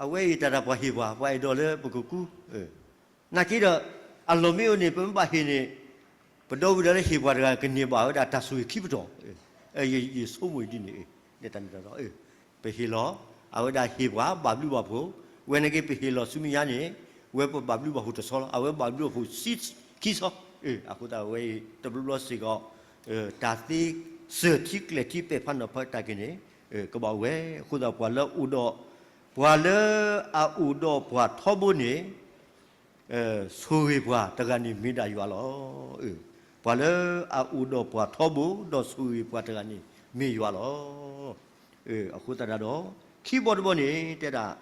အဝဲအံၤတၢ်တၢ်ပှၤဟ့ၣ်ပှၤ ပှၤအဲၣ်ဒိးလၢပကကူ, နာ်က့ဒီး အလီၢ်မ့ၢ်အိၣ်န့ၣ် ပမ့ၢ်ဘၣ်ဟ့ၣ်န့ၣ် ပဒီပုၢ်ဒီဝဲၢ်လၢဟ့ၣ်ပှၤတဂၤ ကန့ၢ်ဘၣ်ဝဲဒၣ်တၢ်ဆိၣ်ဂ့ၤခံပတီၢ်, ယဆိကမိၣ်ဒ်န့ၣ်, တၢ်မ့ၢ်တၢ်တီ, ပဟ့ၣ်လီၤ အဝဲဒၣ်ဟ့ၣ်ပှၤဘၣ်ဘျုးဘၣ်ဖှိၣ်, ဝဲန့ၣ်က့ ပဟ့ၣ်လီၤဆူမဲာ်ညါန့ၣ်, ဝဲပဘၣ်ဘျုးဘၣ်ဖှိၣ်တဆီလီၤ. အဝဲဘၣ်ဘျုးဘၣ်ဖှိၣ်ဆံခံဆီ, အဃိသတးဝဲအံၤ တဘျီဘျီစ့ၢ်ကီး တၢ်သ့စၢၢ်ထံကျဲၤထံပဲာ်ဖးနီၤဖးတၢ်က့ၤန့ၣ် ကဘၣ်အိၣ်ဝဲ. အဃိသတး ပှၤလၢအအိၣ်ဒီး, ပှၤလၢအအိၣ်ဒီးပှၤထီဘိန့ၣ် ဆိၣ်ဂ့ၤပှၤတဂၤန့ၣ်မ့ၢ်ဒၣ်ယွၤလီၤ. ပှၤလၢအအိၣ်ဒီးပှၤထီဘိ ဒီးဆိၣ်ဂ့ၤပှၤတဂၤန့ၣ်မ့ၢ်ယွၤလီၤ. အဃိသတးဒီး ခံဘီတဘီန့ၣ် တဲဒၣ်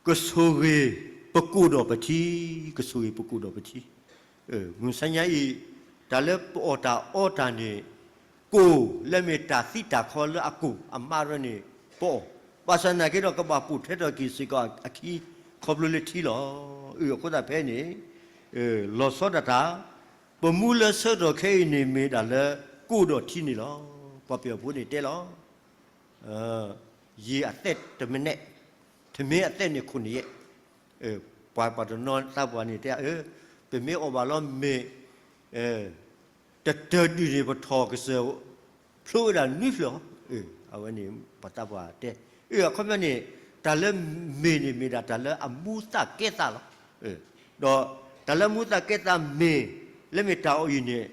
ကဆိၣ်ဂ့ၤပကိၣ်ဒီးပထံ, ကဆိၣ်ဂ့ၤပကိၣ်ဒီးပထံ. မုၢ်မဆါညါအံၤ တၢ်လၢပအီၣ်တၢ်အီတၢ်န့ၣ် ကိၣ်လၢမ့ၢ်တၢ်သံတၢ်ခီလၢအကိၣ်အမါရၢန့ၣ် ပအီၣ်, ဘၣ်ဆၣ်သနာ်က့ဒီး ကဘၣ်ပိာ်ထွဲထီၣ်က့ၤစ့ၢ်ကီးအခံ ခီဖျိလၢထံလီၤ. အဃိသတးဖဲန့ၣ် လီၤဆီဒၣ်တၢ်, ပမူလၢဆၢကတီၢ်ခဲအံၤန့ၣ် မ့ၢ်ဒၣ်လၢကိၣ်ဒီးထံန့ၣ်လီၤ. ပှၤပယီၤဖိန့ၣ်တဲလီၤ ယံာ်အသက်တမနက်, ထမင်းအသက်န့ၣ်ခိၣ်နံၣ်ယဲၢ်. ပှၤပှၤတနီၤသးပှၢ်န့ၣ်တဲ ပမ့ၢ်အီၣ်ဘၣ်လီၤမ့ၤ တတၢၢ်ဒုၣ်န့ၣ် ပထီၣ်ကစၢၢ် ဖျိဝဲဒၣ်နွံဖျၢၣ်အီၤ. အဝဲန့ၣ်ပှၤသးပှၢ်တဲ, အခီပညီန့ၣ် တၢ်လၢမ့ၤန့ၣ်မ့ၢ်ဒၣ်တၢ်လၢအမူသၣ်ကဲသးလီၤ. ဒီးတၢ်လၢမူသၣ်ကဲသးမ့ၤ လၢမ့ၢ်တၢ်အီၣ်အံၤန့ၣ်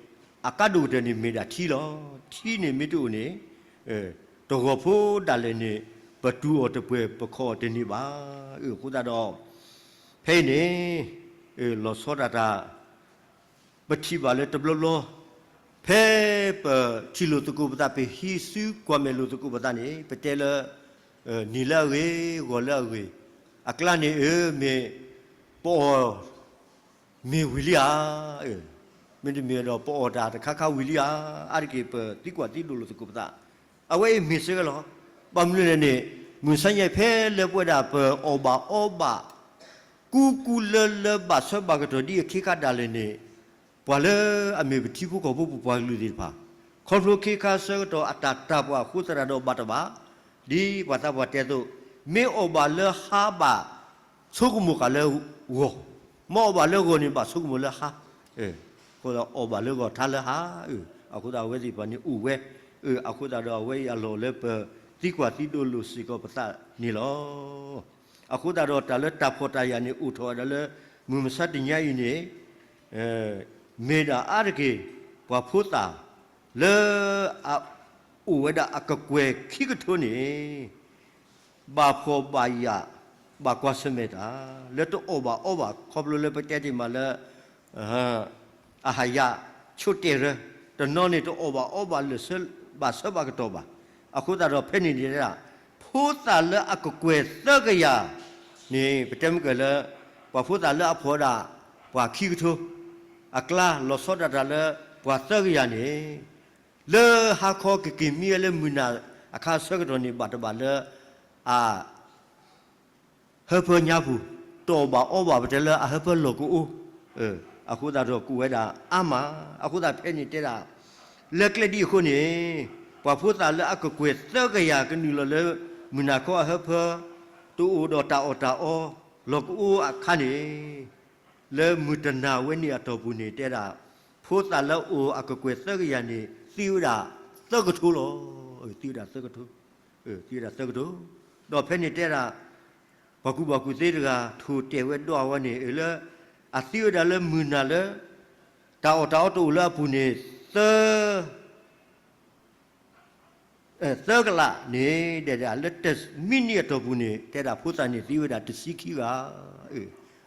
အကါဒိၣ်ကတၢၢ်န့ၣ်မ့ၢ်ဒၣ်ထံလီၤ. ထံန့ၣ်မ့ၢ်တအိၣ်န့ၣ် တဂီၤဖိဒၣ်လဲာ်န့ၣ် ပတူၢ်အီၤတပှဲၤ ပခီၣ်အီၤတန့ၢ်ဘၣ်. အဃိသတးဒီး ဖဲအံၤန့ၣ် လီၤဆီဒၣ်တၢ် ပထံၣ်ဘၣ်လၢတဘျီဘျီ ဖဲပထံၣ်လိာ်သကိးပသး ပဟံးစုကွၢ်မဲာ်လိာ်သကိးပသးန့ၣ် ပတဲလၢ နံၤလၢအဂ့ၤ ဂီၤလၢအဂ့ၤ အကျါန့ၣ် အၢ မ့ၢ် ပအီၣ် မ့ၢ်ဝံၤလံဧါ, မ့တမ့ၢ်ဒီးပအီၣ်တၢ်တခါခါဝံၤလံဧါ, အါတက့ၢ်ပသံကွၢ်သံဒိးလိာ်သကိးပသး, အဝဲအံၤမ့ၢ်စ့ၢ်ကီးလီၤ. ဘၣ်မနုၤလဲၣ်န့ၣ် မုၢ်မဆါညါအံၤဖဲလၢပဝဲဒၣ်ပအီၣ်ဘၣ်အီဘၣ် ကူကူလၢလၢဘၣ်ဆၢဘၣ်ကတီၢ်ဒ်အခ့ခါဒၣ်လဲာ်န့ၣ် ပှၤလၢအမ့ၢ်ပထံဖိကီၢ်ဖိပပှၤကလုာ်သ့ၣ်တဖၣ် ခီဖျိခ့ခါဆၢကတီၢ်အတၢ်တၢ်ပှၢ်အဃိသတးဒီးဘၣ်တဘၣ်, ဒ်ပှၤသးပှၢ်တဲအသိး, မ့ၢ်အီၣ်ဘၣ်လၢဟါဘၣ် ဆိကမိၣ်ဃာ်လၢဂီၤ, မ့ၢ်အီၣ်ဘၣ်လၢဂီၤန့ၣ် ဘၣ်ဆိကမိၣ်လၢဟါ, အဃိသတးအီၣ်ဘၣ်လၢဂီၤထါလၢဟါ, အဃိသတးအဝဲသ့ၣ်တဖၣ်န့ၣ်အိၣ်ဝဲ, အဃိသတးဒီးအဝဲအံၤအလီၢ်လၢပသံကွၢ်သံဒိးလိာ်စ့ၢ်ကီးပသးန့ၣ်လီၤ. အဃိသတးဒီးတၢ်လၢတၢ်ဖှီၣ်တၢ်ယာ်န့ၣ်အိၣ်ထီၣ်ဝဲဒၣ်လၢ မုၢ်မဆါတနံၤအံၤန့ၣ် မ့ၢ်ဒၣ်အါတက့ၢ် ပှၤဖိသၣ်လၢ အအိၣ်ဝဲဒၣ်အကကွဲၢ်ခံကထိန့ၣ် ဘၣ်ဖှီၣ်ဘၣ်ယာ် ဘၣ်ကွၢ်ဆၢၣ်မဲာ်တၢ် လၢတအီၣ်ဘၣ်အီဘၣ် ခီဖျိလၢပတဲတ့ၢ်မးလၢ အဟၣ်ယၣ်ဆိးတဲာ်ရၢ တနီၤန့ၣ်တအီၣ်ဘၣ်အီဘၣ်လၢာ်ဆၢ ဘၣ်ဆၢဘၣ်ကတီၢ်ဘၣ်. အဃိသတးဒီးဖဲန့ၣ်န့ၣ် ဖိသၣ်လၢအကကွဲၢ်သၢကယၤန့ၣ် ပတဲမ့ၢ်ကဲလၢ ပှၤဖိသၣ်လၢအဖှီၣ်ဝဲဒၣ် ပှၤခံကထိ အကျါလီၤဆီဒၣ်တၢ်လၢပှၤသၢကယၤန့ၣ် လၢဟါခီကက့ၤမံဝဲလၢမုၢ်နၤအခါဆၢကတီၢ်န့ၣ် ဘၣ်တဘၣ်လၢ အ ဟၢဖၢညါပူၤ တအီၣ်ဘၣ်အီဘၣ်ပတဲလၢအဟၢဖၢလီၢ်ကအိ အဃိသတးဒီးကအိၣ်ဝဲဒၣ်အါမး. အဃိသတးဖဲန့ၣ်တဲဒၣ် လၢကျဲဒ်အဃိန့ၣ် ပှၤဖိသၣ်လၢအကကွဲၢ်သၢကယၤကနုာ်လီၤလၢ မုၢ်နၤခီအဟၢဖၢ တအိၣ်ဒီးတၢ်အီၣ်တၢ်အီ လီၢ်ကအိအခါန့ၣ် လၢမုၢ်တနၤဝဲန့ၣ်အတီၢ်ပူၤန့ၣ်တဲဒၣ် ဖိသၣ်လၢအအိၣ်အကကွဲၢ်သၢကယၤန့ၣ် သံဝဲဒၣ်သၢကထိလီၤ. သံဝဲဒၣ်သၢကထိ, သံဝဲဒၣ်သၢကထိ, ဒီးဖဲန့ၣ်တဲဒၣ် ပှၤကူၣ်ဘၣ်ကူၣ်သ့တဂၤ ထိၣ်တဲာ်ဝဲဒိၣ်အဝဲန့ၣ် လၢ အသံဝဲဒၣ်လၢမုၢ်နၤလၢ တၢ်အီၣ်တၢ်အီတအိၣ်လၢအပူၤန့ၣ် သၢ သၢကလးန့ၣ် တဲဒၣ်လၢတမံးနံးအတီၢ်ပူၤန့ၣ် တဲဒၣ်ဖိသၣ်န့ၣ်သံဝဲဒၣ်တဆံခံဂၤ.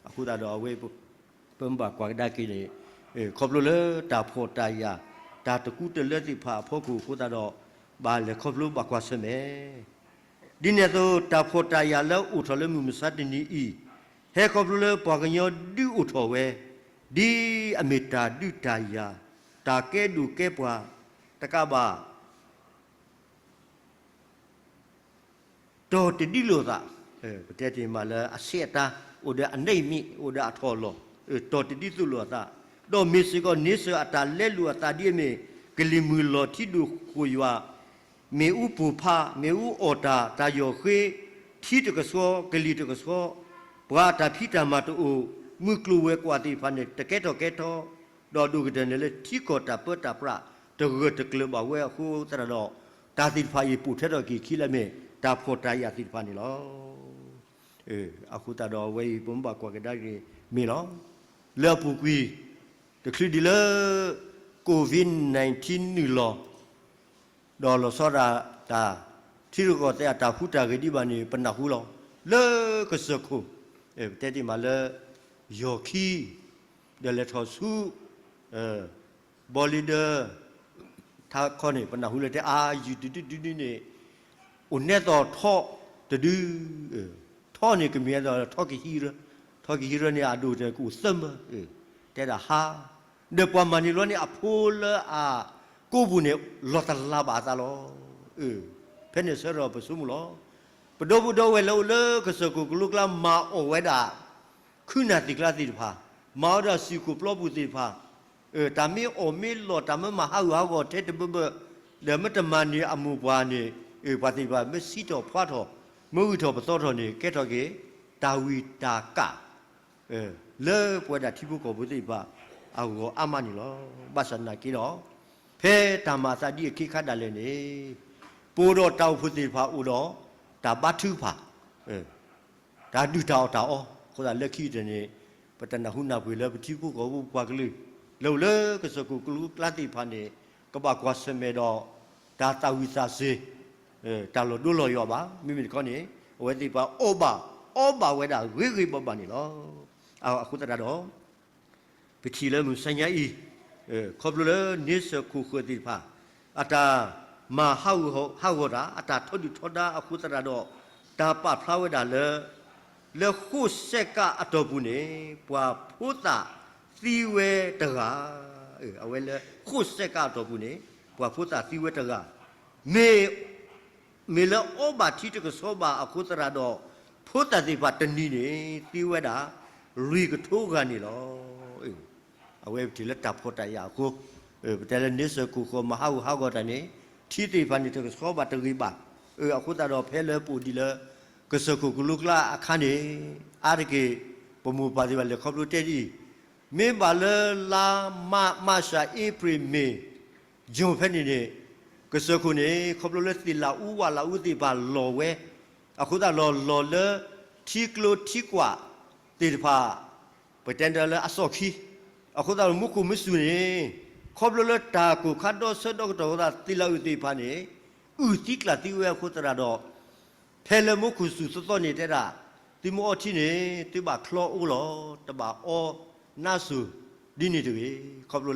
အဃိသတးဒီးအဝဲ ပမ့ၢ်ဘၣ်ကွၢ်ကဒါက့ၤန့ၣ် ခီဖျိလၢတၢ်ဖှီၣ်တၢ်ယာ် တၢ်တကူတလၢသ့ၣ်တဖၣ်အဖီခိၣ်အဃိသတးဒီး ဘၣ်လဲၤခီဖျိဘၣ်ကွၢ်ဆၢၣ်မဲာ် ဒ်န့ၣ်အသိး တၢ်ဖှီၣ်တၢ်ယာ်လၢအိၣ်ထီၣ်လၢမုၢ်မဆါတနံၤအံၤ ဟဲခီဖျိလၢပှၤကညီဒုးအိၣ်ထီၣ်ဝဲ ဒ်အမ့ၢ်တၢ်ဒုးတၢ်ယၤ တၢ်ကဲဒိၣ်ကဲပှၤ တကးဘၣ် တီၢ်တဒ်လိာ်သး, ပတဲတ့ၢ်မးလၢအဆံးအတာ် အိၣ်ဒီးအနံၣ်မံၤ အိၣ်ဒီးအထီၣ်အလီၢ်, တီၢ်တဒ်သိးလိာ်အသး, ဒီးမ့ၢ်စ့ၢ်ကီးန့ဆၢၣ်အတၢ်လဲလိာ်အသးဒ်အမ့ၢ် ကလံၤမုၢ်လီၤထံဒိၣ်ဃိၣ်ယွၤ မ့ၣ်အူပိၢ်ဖး မ့ၣ်အူအီၣ်တၢ် တၢ်ယီၢ်ဃ့ ထံတကဆှီ ကလံၤတကဆှီ, ပှၤအတၢ်ဖံးတၢ်မၤတအိၣ် မုၢ်ကျိၤဝဲၤကွာ်သ့ၣ်တဖၣ်န့ၣ် တကဲထီၣ်ကဲထီ, ဒီးဒိၣ်ကတၢၢ်န့ၣ်လၢထံကီၢ်တၢ်ပၢတၢ်ပြး တဂၢၢ်တကျၢၤဘၣ်ဝဲအဃိသတးဒီး တၢ်သ့ၣ်တဖၣ်အံၤပိာ်ထွဲထီၣ်က့ၤခံလၢမ့ၢ် တၢ်ဖှီၣ်တၢ်ယာ်သ့ၣ်တဖၣ်န့ၣ်လီၤ. အဃိသတးဒီးအဝဲအံၤ ပမ့ၢ်ဘၣ်ကွၢ်ကဒါက့ၤမ့ၢ်လီၤ. လၢအပူၤကွံာ် တချုးဒံးလၢ COVID nineteen နုာ်လီၤ ဒီးလီၤဆီဒၣ်တၢ် ထံရူၢ်ကီၢ်သဲးအတၢ်ဟူးတၢ်ဂဲၤဒံးဘၣ်န့ၣ် ပနၢ်ဟူလီၤ. လၢကစၢၢ်ခိၣ် ပတဲတ့ၢ်မးလၢ ယီၢ်ခံ ဒီးလဲၤထီၣ်ဆူ ဘီလံဒၢ ထါခီန့ၣ် ပနၢ်ဟူလၢတဲအါယုၢ်တဒုဒုဒုန့ၣ် အိၣ်နဲသိးထီတဒု, ထီန့ၣ်ကမ့ၢ်ဒ်သိးထီကဟံးရၢ, ထီကဟံးရၢန့ၣ် အဒိၣ်တကအိၣ်သၢမၢ, တဲဒၣ်ဟါ, ဒီးပှၤမၤန့ၢ်လီၤန့ၣ် အဖိလၢအကိးပူၤန့ၣ် လီၤတလးဘၣ်အသးလီၤ. ဖဲန့ၣ်ဆၢထီၣ်ပဆိကမိၣ်လီၤ. ပဒီပုၢ်ဒီဝဲၢ်လၢအိၣ်လၢကစၢၢ်ခိၣ်ကလိကျါ မၤအီၣ်ဝဲဒၣ် ခုနၢ်သ့ၣ်ကျါသ့ၣ်တဖၣ်, မၤအီၣ်ဒီးစံၣ်ခိၣ်ပျီပူၤသ့ၣ်တဖၣ်, တၢ်မ့ၢ်အီၣ်မ့ၢ်လီၢ် တၢ်မ့ၢ်မၤဟးဂူာ်ဟးဂီၤထဲတဘၢဘၢ, ဒီးမ့ၢ်တမၤန့ၢ်အမိၢ်ပှၢ်န့ၣ် ပှၤသ့ၣ်တဖၣ်မ့ၢ်စံးထီၣ်ဖျါထီၣ် မ့ၢ်ဂုာ်ထီၣ်ပသီထီၣ်န့ၣ် ကဲထီၣ်က့ၤ တၢ်ဝံၣ်တၢ်ကၣ် လၢပဝဲဒၣ်ထံဖိကီၢ်ဖိသ့ၣ်တဖၣ်အဂီၢ်အါမးန့ၣ်လီၤ. ဘၣ်ဆၣ်နာ်က့ဒီး ဖဲတၢ်မၤအသးဒ်အခံခါဒၣ်လဲာ်န့ၣ် ပအိၣ်ဒီးတၢ်အိၣ်ဖှိၣ်သ့ၣ်တဖၣ်အိၣ်ဒီး တၢ်ဘါထုကဖၣ် တၢ်ဒုၣ်တၢ်အီၣ်တၢ်အီ, အဃိသတးလၢခံကတၢၢ်န့ၣ် ပတနၢ်ဟူနၢ်ပှ့ၤလၢပထံဖိကီၢ်ဖိပှၤကလုာ် လၢအိၣ်လၢကစၢၢ်ခိၣ်ကလိကျါသ့ၣ်တဖၣ်န့ၣ် ကဘၣ်ကွၢ်ဆၢၣ်မဲာ်ဒီး တၢ်သၣ်ဝံၣ်သးစ့ၤ တၢ်လီၤဒိလီၤယိာ်ဘၣ်. မ့မ့ၢ်တခီန့ၣ် အဝဲသ့ၣ်တဖၣ်အီၣ်ဘၣ်အီဘၣ်ဝဲဒၣ်ဂ့ၤဂ့ၤဘၣ်ဘၣ်န့ၣ်လီၤ. အဃိသတးဒီး ပထံၣ်လၢမုၢ်မဆါညါအံၤ ခီဖျိလၢန့ဆၢၣ်ခိၣ်ဃၢၤသ့ၣ်တဖၣ် အတၢ်မၤဟးဂီၤတၢ် အတၢ်ထီဒုၣ်ထီဒါအဃိသတးဒီး တၢ်ပာ်ဖျါဝဲဒၣ်လၢ လၢဃိၣ်စဲးကးအတီၢ်ပူၤန့ၣ် ပှၤဖိသၣ်သံဝဲတဂၤ, အဝဲလၢဃိၣ်စဲးကးအတီၢ်ပူၤန့ၣ် ပှၤဖိသၣ်သံဝဲတဂၤ, မ့ၢ် မ့ၢ်လၢအီဘၣ်ထံတကဆှီဘၣ်အဃိသတးဒီး ဖိသၣ်သ့ၣ်တဖၣ်တနံၤန့ၣ် သံဝဲဒၣ် လွံၢ်ကထိဂၤန့ၣ်လီၤ. အဝဲပထံၣ်လၢတၢ်ဖှီၣ်တၢ်ယာ်အဃိ, ပတဲလၢန့ဆၢၣ်ခိၣ်ဃၢၤမၤဟးဂူာ်ဟးဂီၤတၢ်န့ၣ် ထံသ့ၣ်တဖၣ်န့ၣ် တကဆှီဘၣ်တဂ့ၤဘၣ်. အဃိသတးဒီးဖဲလၢပအိၣ်ဒံးလၢ ကစၢၢ်ခိၣ်ကလိကျါအခါန့ၣ် အါတက့ၢ် ပမိၢ်ပၢ်သ့ၣ်တဖၣ်လဲၤခီဖျိတဲဒ်အံၤ, မ့ၢ်ဘၣ်လၢလါမး မၢ်ၡး အ့ဖြ့ၣ် မ့ၤ ယိၤ ဖဲန့ၣ်န့ၣ် ကစၢၢ်ခိၣ်န့ၣ် ခီဖျိလၢသ့ၣ်လးအူဝၣ်လးအူသ့ၣ်တဖၣ်လီၤဝဲ, အဃိသတးဒီးလီၤလၢ ထံကျိထံကွာ်သ့ၣ်တဖၣ် ပတဲဒၣ်လၢအစီၣ်ခံ, အဃိသတးဒီးမူခိၣ်မုစူၣ်န့ၣ် ခီဖျိလၢတၢ်ကိၢ်ခါဒီဆၢဒီကတီၢ်အဃိသတး သ့ၣ်လးအုၣ်သ့ၣ်တဖၣ်န့ၣ် အုၣ်သံကျၢ်သံဝဲအဃိသတးဒီး ဖဲလၢမူခိၣ်စူၣ်သီသီန့ၣ်တဲဒၣ် သုမ့ၢ်အီထံန့ၣ် သုဘၣ်ချီအီလီၤ, တဘၣ်အီနါစိၤဒ်န့ၣ်တဂ့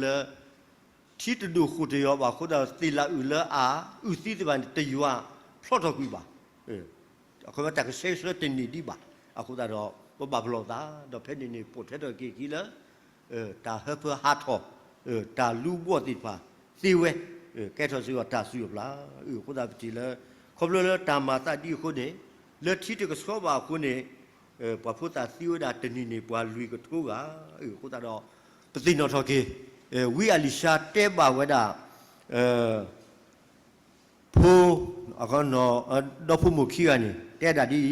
ၤ. ခီဖျိလၢ ထံတဒိၣ်ဃိၣ်တယီၤဘၣ်အဃိသတးဒီး သ့ၣ်လးအုၣ်လၢအအုၣ်သံသ့ၣ်တဖၣ်န့ၣ် တယွၤဖျီထီၣ်ကွံာ်ဘၣ်. အခီပညီတၢ်ကဆှဲဆှၢတန့ၢ်ဒံးဘၣ်. အဃိသတးဒီး ပဘၣ်ပလီၢ်သး ဒီးဖဲန့ၣ်န့ၣ် ပိာ်ထွဲထီၣ်က့ၤခံလၢ တၢ်ဟၢဖၢဟးထီၣ် တၢ်လူဘီၣ်သ့ၣ်တဖၣ်သ့ဝဲ ကဲထီၣ်စ့ၢ်ကီးတၢ်စုၣ်အပျၢ်. အဃိသတးပထံၣ်လၢ ခီဖျိလၢတၢ်မၤသးဒ်အဃိန့ၣ် လၢထံတကဆှီဘၣ်အဃိန့ၣ် ပှၤဖိသၣ်သံဝဲဒၣ်တနံၤန့ၣ် ပှၤလွံၢ်ကထိဂၤ. အဃိသတးဒီး ပသ့ၣ်နီၣ်ထီၣ်က့ၤ ဝံအလံၤၡါတဲဘၣ်ဝဲဒၣ် ဖိ ဒီဖိမိၢ်ခံဂၤန့ၣ် တဲဒၣ်ဒ်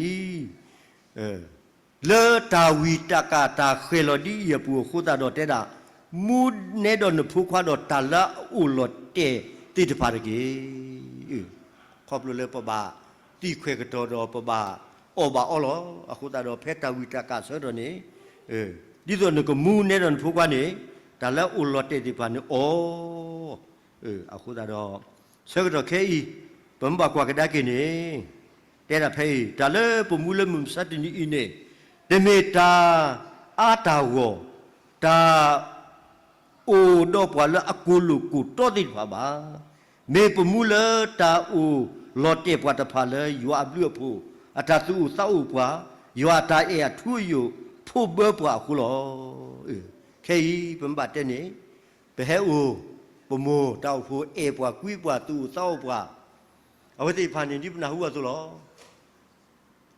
အံၤ, လၢတၢ်ဝံၣ်တၢ်ကၣ်တၢ်ဃဲၤလီၤဒ်အံၤအပူၤအဃိသတးဒီးတဲဒၣ်, မူနဲဒီးနဖိခွါဒီးတၢ်လၢအအိၣ်လီၤတဲာ်သ့ၣ်တဖၣ်တက့ၢ်. ခီဖျိလၢပဘၣ်သံခွဲးကတီၤဒီးပဘၣ်အီၣ်ဘၣ်အီလီၤ. အဃိသတးဒီးဖဲတၢ်ဝံၣ်တၢ်ကၣ်ဆၢထီၣ်န့ၣ် ဒ်သိးနကမူနဲဒီးနဖိခွါန့ၣ် တၢ်လၢအအိၣ်လီၤတဲာ်သ့ၣ်တဖၣ်န့ၣ်အီၣ် အဃိသတးဒီး ဆၢကတီၢ်ခဲအံၤ ပမ့ၢ်ဘၣ်ကွၢ်ကဒါက့ၤန့ၣ် တဲဒၣ်ဖဲအံၤ တၢ်လၢပမူလၢမုၢ်မဆါတနံၤအံၤန့ၣ် တမ့ၢ်တၢ်အါတၢ်ဂီၢ် တၢ် အိၣ်ဒီးပှၤလၢအကိၢ်လိာ်ကိၢ်တီသ့ၣ်တဖၣ်ဘၣ်. မ့ၢ်ပမူလၢတၢ်အိၣ်လီၤတဲာ်ပှၤတဖၣ်လၢယွၤအဘျုးအဖှိၣ် အတၢ်သူၣ်အိၣ်သးအိၣ်ပှၤ, ယွၤအတၢ်အဲၣ်အထူအယိာ် ဖိးဘၢပှၤအဃိလီၤ. ခဲအံၤပမ့ၢ်ဘၣ်တဲန့ၣ် ပဟဲအိၣ် ပမိၢ်တၢ်အိၣ်ဖှိၣ်အဲၣ်ပှၤကွံပှၤသူၣ်အိၣ်သးအိၣ်ပှၤ အဝဲသ့ၣ်တဖၣ်န့ၣ် ဒ်ပနၢ်ဟူအသိးလီၤ.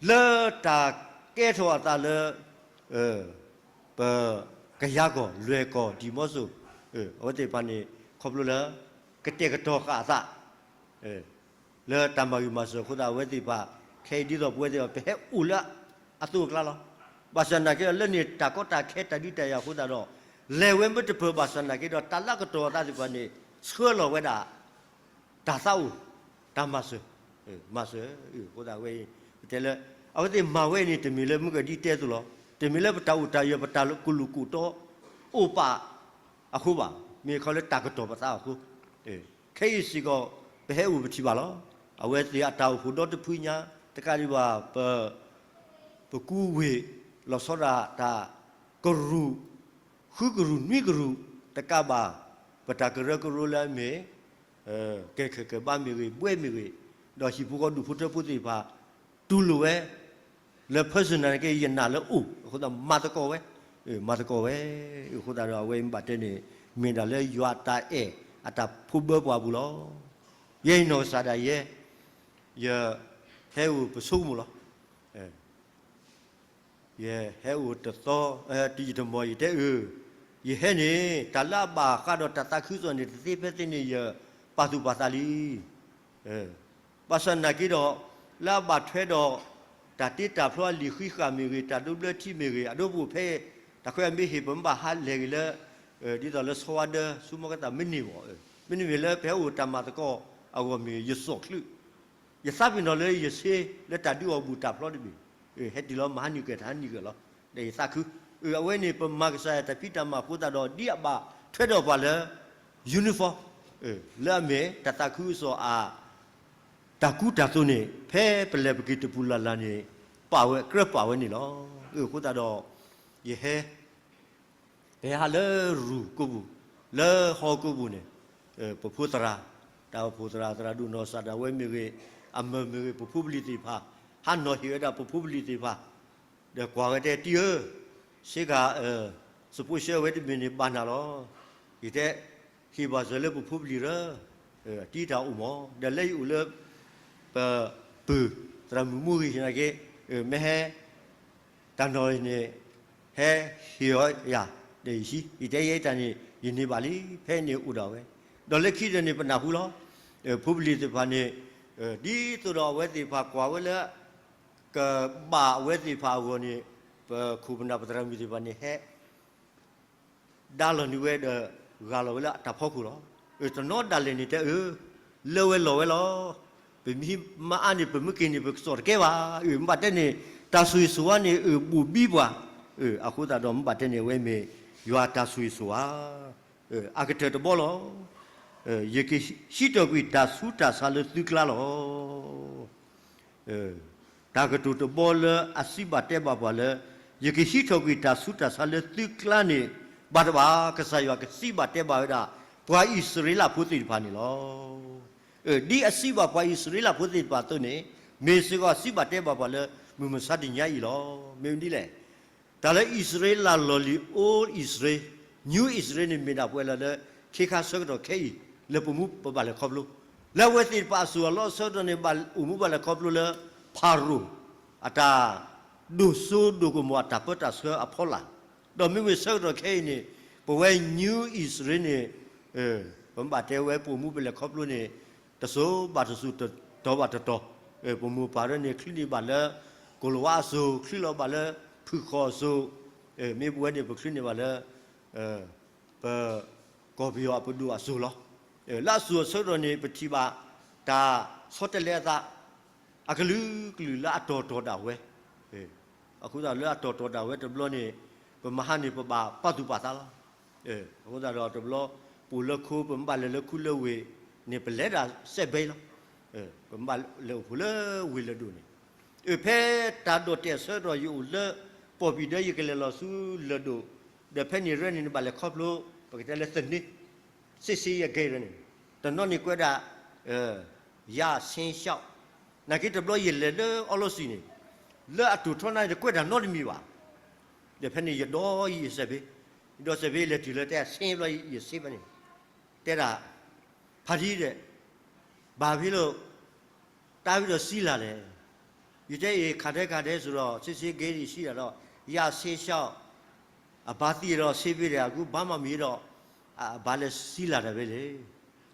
လၢတၢ်ကဲထီၣ်အသးလၢ ပကယၤကီၢ် လွဲၢ်ကီၢ် ဒံၣ်မီစိၤ အဝဲသ့ၣ်တဖၣ်န့ၣ် ခီဖျိလၢ ကတဲာ်ကတီၤဃာ်အသး လၢတၢ်မၤဂ့ၤမၤစၢၤအဃိသတး အဝဲသ့ၣ်တဖၣ် ခဲအံၤဒ်သိးပဝဲသ့ၣ်တဖၣ် ပဟဲအိၣ်လၢအသိးအကျါလီၤ. ဘၣ်ဆၣ်နာ်က့ဒီး လၢန့ၣ်တၢ်ကီတၢ်ခဲတၢ်ဒုးတၢ်ယၤအဃိသတးဒီး လဲၤဝဲမ့ၢ်တပၢၢ်ဘၣ်ဆၣ်နာ်က့ဒီး တၢ်လၢအကတီၤအသးသ့ၣ်တဖၣ်န့ၣ် ဆှၢလီၤဝဲဒၣ် တၢ်သးအိၣ် တၢ်မၤစၢၤ မၤစၢၤ အဃိသတးဝဲအံၤ ပတဲလၢ အဝဲသ့ၣ်မၤဝဲအံၤန့ၣ် တမ့ၢ်လၢမုၢ်ကဒံတဲအသိးလီၤ. တမ့ၢ်လၢပတၢ်အိၣ်တၢ်ယၢၤ ပတၢ်ကလုာ်ကိာ်တီအိၣ်ပာ်အဃိဘၣ်. မ့ၢ်ခီလၢတၢ်ကတီၤပသးအဃိ, ခဲအံၤစ့ၢ်ကီး ပဟဲအိၣ်ပထံၣ်ဘၣ်လီၤ. အဝဲသ့ၣ်အတၢ်အိၣ်ဖှိၣ်ဒီတဖုညါ တကးဒံးဘၣ် ပ ပကူဝ့ၢ်လီၤဆီဒၣ်တၢ်ကရူၢ် ဃုကရူၢ်နွံကရူၢ် တကးဘၣ် ပတၢ်ကရၢကရိလၢအမ့ၢ် ကဲခဲကဘါမ့ၢ်ဂ့ၤ ဘှဲမ့ၢ်ဂ့ၤ, ဒီးဟံၣ်ဖိဃီဒူၣ်ဖိထၢဖိသ့ၣ်တဖၣ် တူၢ်လိာ်ဝဲ လၢ personal န့ၣ်က့ ယနာ်လၢအိၣ်အဃိသတး မၤသကိးဝဲ, မၤသကိးဝဲ, အဃိသတးဒီး အဝဲအံၤဘၣ်တဲန့ၣ် မ့ၢ်ဒၣ်လၢယွၤအတၢ်အဲၣ် အတၢ်ဖိဘၢပှၤပူၤလီၤ. ယဲအံၤနီၢ်ကစၢ်ဒၣ်ယဲ ယဟဲအိၣ်ပဆိကမိၣ်လီၤ. ယဟဲအိၣ်တသီ, တယံာ်တမီၢ်ယတဲအၢ, ယဟဲန့ၣ် တၢ်လၢအဘၣ်ဃးဒီးတၢ်သးခုကစီၣ်န့ၣ် တသ့ဖဲသ့န့ၣ် ယပာ်သူၣ်ပာ်သးလံ. ဘၣ်ဆၣ်နာ်က့ဒီး လၢအဘၣ်ထွဲဒီး တၢ်တ့တၢ်ဖျီအလံာ်ဃံးဃာ်မ့ၢ်ဂ့ၤ, တၢ်ဒိဘျၢထံမ့ၢ်ဂ့ၤ, အဒိပအိၣ်ဖဲ တၢ်ခွဲးအမ့ၢ်ဟ့ၣ် ပမ့ၢ်ဘၣ်ဟးလဲၤဂ့ၤလၢ ဒ်သိးလၢဆီဝါဒၢ ဆူမီကသၣ်မ့ၢ်န့ၢ်ဘၣ်, မ့တမ့ၢ်လၢပဟဲအိၣ်တၢ်မၤသကိးအဂီၢ်မ့ၢ်ဂ့ၤ ယစီၣ်ချုး ယသးပ့ၤနီၣ်လၢယဆ့လၢတၢ်ဒုးအီၣ်ဘူၣ်တၢ်ဖျီတဘ့ၣ်, ဟဲတုၤလီၤမၤဟးနုာ်ကဲၤ တၢ်ဟးနုာ်ကဲၤလီၤ, ဒီးယသးခု, အဝဲန့ၣ် ပမၤကစၢ်ယွၤတၢ်ဖံးတၢ်မၤအဃိသတးဒီး ဒ်အဘၣ်ထွဲဒီးပှၤလၢ uniform လၢအမ့ၢ်တၢ်သးခုကစီၣ်အ တၢ်ကူတၢ်သိးန့ၣ် ဖဲပလဲၤပက့ၤတပူၤလၢ်လၢ်န့ၣ် ပာ်ဝဲကြၢးပာ်ဝဲန့ၣ်လီၤ. အဃိသတးဒီး ယဟဲ ပဟဲဟးလၢရူၢ်ကိးပူၤ လၢဟီၣ်ခိၣ်ပူၤန့ၣ် ပဖိသရၣ် တၢ်အိၣ်ဖှိၣ်သရၣ် သရၣ်ဒိၣ်နီၢ်ကစၢ်ဒၣ်ဝဲမ့ၢ်ဂ့ၤ အမၢၢ်မ့ၢ်ဂ့ၤ ပဖိပလံၤသ့ၣ်တဖၣ် ဟးနီၤဟ့ၣ်ဝဲဒၣ်ပဖိပလံၤသ့ၣ်တဖၣ် ဒီးကွၢ်ဝဲတဲတံၤဧၢ, ဆ့ကၤ စပိၢ်ရှဲဝဲတမ့ၢ်န့ၣ်ဘၣ်နၤလီၤ. ယတဲ ဟ့ၣ်ဘၣ်စၢၤလၢပဖိပလံၤလၢ တံၤတၢ်အိၣ်မး ဒီးလၢယအိၣ်လၢ ပပုၢ် သရၣ်မုၣ်မူဂ့ၤနာ်က့ မ့ၢ်ဟဲ တၢ်နီၢ်န့ၣ် ဟဲဟ့ၣ်အီၤယၤ ဒီးယဟံး ယတဲယဲတၢ်န့ၣ် ယန့ၢ်ဘၣ်လံ ဖဲန့ၣ်အိၣ်ဒီးဝဲ, ဒီးလၢခံဒီးန့ၣ် ပနၢ်ဟူလီၤ. ဖိပလံၤသ့ၣ်တဖၣ်န့ၣ် ဒ်သိးဒီးအဝဲသ့ၣ်တဖၣ်ကွၢ်ဝဲလၢ ကဘၣ်အဝဲသ့ၣ်တဖၣ်အဂီၢ်န့ၣ် ပခိၣ်ပနၢ်ပသရၣ်မုၣ်သ့ၣ်တဖၣ်န့ၣ် ဟဲ ဒါလီၤန့ၢ်ဝဲဒီး ဂၢ်လီၤဝဲလၢအတၢ်ဖီခိၣ်လီၤ. တနီၤဒၣ်လဲာ်န့ၣ်တဲအၢ လၢဝဲလီၤဝဲလီၤ. ပမ့ၢ်မၤအါန့ၣ် ပမ့ၢ်က့ၤန့ၣ် ပကစီၣ်တကဲဘၣ်. မ့ၢ်ဘၣ်တဲန့ၣ် တၢ်ဆိၣ်ဂ့ၤဆိၣ်ဝါန့ၣ် အၢၣ်ဘူးဘံပှၤ, အဃိသတးဒီး မ့ၢ်ဘၣ်တဲန့ၣ် အဝဲမ့ၢ်ယွၤတၢ်ဆိၣ်ဂ့ၤဆိၣ်ဝါ အကတၢၢ်တဘီလီၤ. ယကဟံးထီၣ်ကွံာ်တၢ်ဆူးတၢ်ဆါလၢသုကျါလီၤ. တၢ်ကတိၤတဘီလၢအစံးဘၣ်တဲဘၣ်ပှၤလၢ ယကဟံးထီၣ်ကွံာ်တၢ်ဆူးတၢ်ဆါလၢသုကျါန့ၣ် ဘၣ်တဘၣ် ကစၢ်ယွၤကစံးဘၣ်တဲဘၣ်ဝဲဒၣ် ပှၤအံၣ်စရ့လးဖိသ့ၣ်တဖၣ်န့ၣ်လီၤ. ဒ်အစံးဘၣ်ပှၤအံၣ်စရ့လးဖိသ့ၣ်တဖၣ်အသိးန့ၣ် မ့ၢ်စ့ၢ်ကီးစံးဘၣ်တဲဘၣ်ပှၤလၢမုၢ်မဆါတနံၤညါအံၤလီၤ. မ့ၢ်မနုၤလဲၣ် တၢ်လၢအံၣ်စရ့လးလီၢ်လံၤ Old အံၣ်စရ့လး New အံၣ်စရ့လးန့ၣ် မ့ၢ်ဒၣ်ပဝဲလၢ ခ့ခါဆၢကတီၢ်ခဲအံၤ လၢပအိၣ်မူပဘၣ်လဲၤခီဖျိ လၢအဝဲသ့ၣ်တဖၣ်အစိၤအလီၢ်အဆၢကတီၢ်န့ၣ် ဘၣ်အိၣ်မူဘၣ်လဲၤခီဖျိလၢ ဖၤရိၤ အတၢ်ဒိၣ်စိဒိၣ်ကမီၤအတၢ်ပၢတၢ်ဆှၢအဖီလာ်, ဒီးမ့မ့ၢ်ဆၢကတီၢ်ခဲအံၤန့ၣ် ပဝဲ New အံၣ်စရ့လးန့ၣ် ပမ့ၢ်ဘၣ်တဲဝဲပအိၣ်မူပလဲၤခီဖျိန့ၣ် တစိၤဘၣ်တစိၤ တတီၤဘၣ်တတီၤ, ပမိၢ်ပၢ်ရၢန့ၣ် ချုးန့ၢ်ဘၣ်လၢ ကိၣ်လၤဝါအစိၤ, ချုးလီၤဘၣ်လၢ ဖုၣ်ဃီအစိၤ, မ့ၢ်ပဝဲန့ၣ် ပချုးန့ၢ်ဘၣ်လၢ ပ ကီၢ်ပယီၤအပဒိၣ်အစိၤလီၤ. လၢအစိၤအဆၢကတီၢ်န့ၣ် ပထံၣ်ဘၣ် တၢ်ဆီတလဲအသး အကလုာ်ကလုာ်လၢအတီၤတီၤဒၣ်ဝဲ, အဃိသတးလၢအတီၤတီၤဒၣ်ဝဲတဘျီန့ၣ် ပမဟါန့ၣ် ပဘၣ်ပာ်သူၣ်ပာ်သးလီၤ. အဃိသတးဒီးတဘျီ ပအိၣ်လၢခိ ပမ့ၢ်ဘၣ်လဲၤလၢခူလၢဝ့ၢ်န့ၣ် ပလဲၤဒၣ်စဲးဘဲလီၤ. ပမ့ၢ်ဘၣ်လဲၤအိၣ်ဖှိၣ်လၢဝ့ၢ်လၢၢ်ဒိၣ်န့ၣ် ဖဲတၢ်ဒိၣ်တဲာ်အဆၢကတီၢ် ယအိၣ်လၢ ပီၣ်ပံၤဒၢ ယကလဲၤလီၤဆူလၢၢ်ဒိၣ်, ဒီးဖဲန့ၣ်ရၢန့ၣ် နဘၣ်လဲၤခီဖျိ ပကတဲလၢသန့ စ့စ့ယဲၢ်ဂ့ၢ်ရၢန့ၣ်, တနီၤန့ၣ်ကွဲးဒၣ် ယၣ်ဆ့ရှီၣ်, နာ်က့တဘျီယလဲၤလၢအီလီၤစံန့ၣ် လၢအတိာ်ထီနါန့ၣ် တကွဲးတၢ်နီတမံၤဘၣ်. ဒီးဖဲန့ၣ်ယဒီယစဲးဘ့, ဒီးစဲးဘ့လဲၤတုၤလၢတဲဆ့ဘျီယဆ့ဖဲန့ၣ်, တဲဒၣ် ဖးဒံဒီး ဘၣ်ဖဲလၢ တၢ်ဝံၤဒီးစံလၢ်လဲၣ်. ယတဲအံၤ ခးဒဲခးဒဲစိၤဒီး စ့စ့ဂ့ၤဒံးစံလၢ်ဒီး ယၣ်ဆ့ရှီၣ် အဘါသံဒီး ဆ့ဘ့ဒီး အကူဘါမၤမံၤဒီး အဘါလဲၤစံလၢ်တၢ်ဝဲလဲၣ်.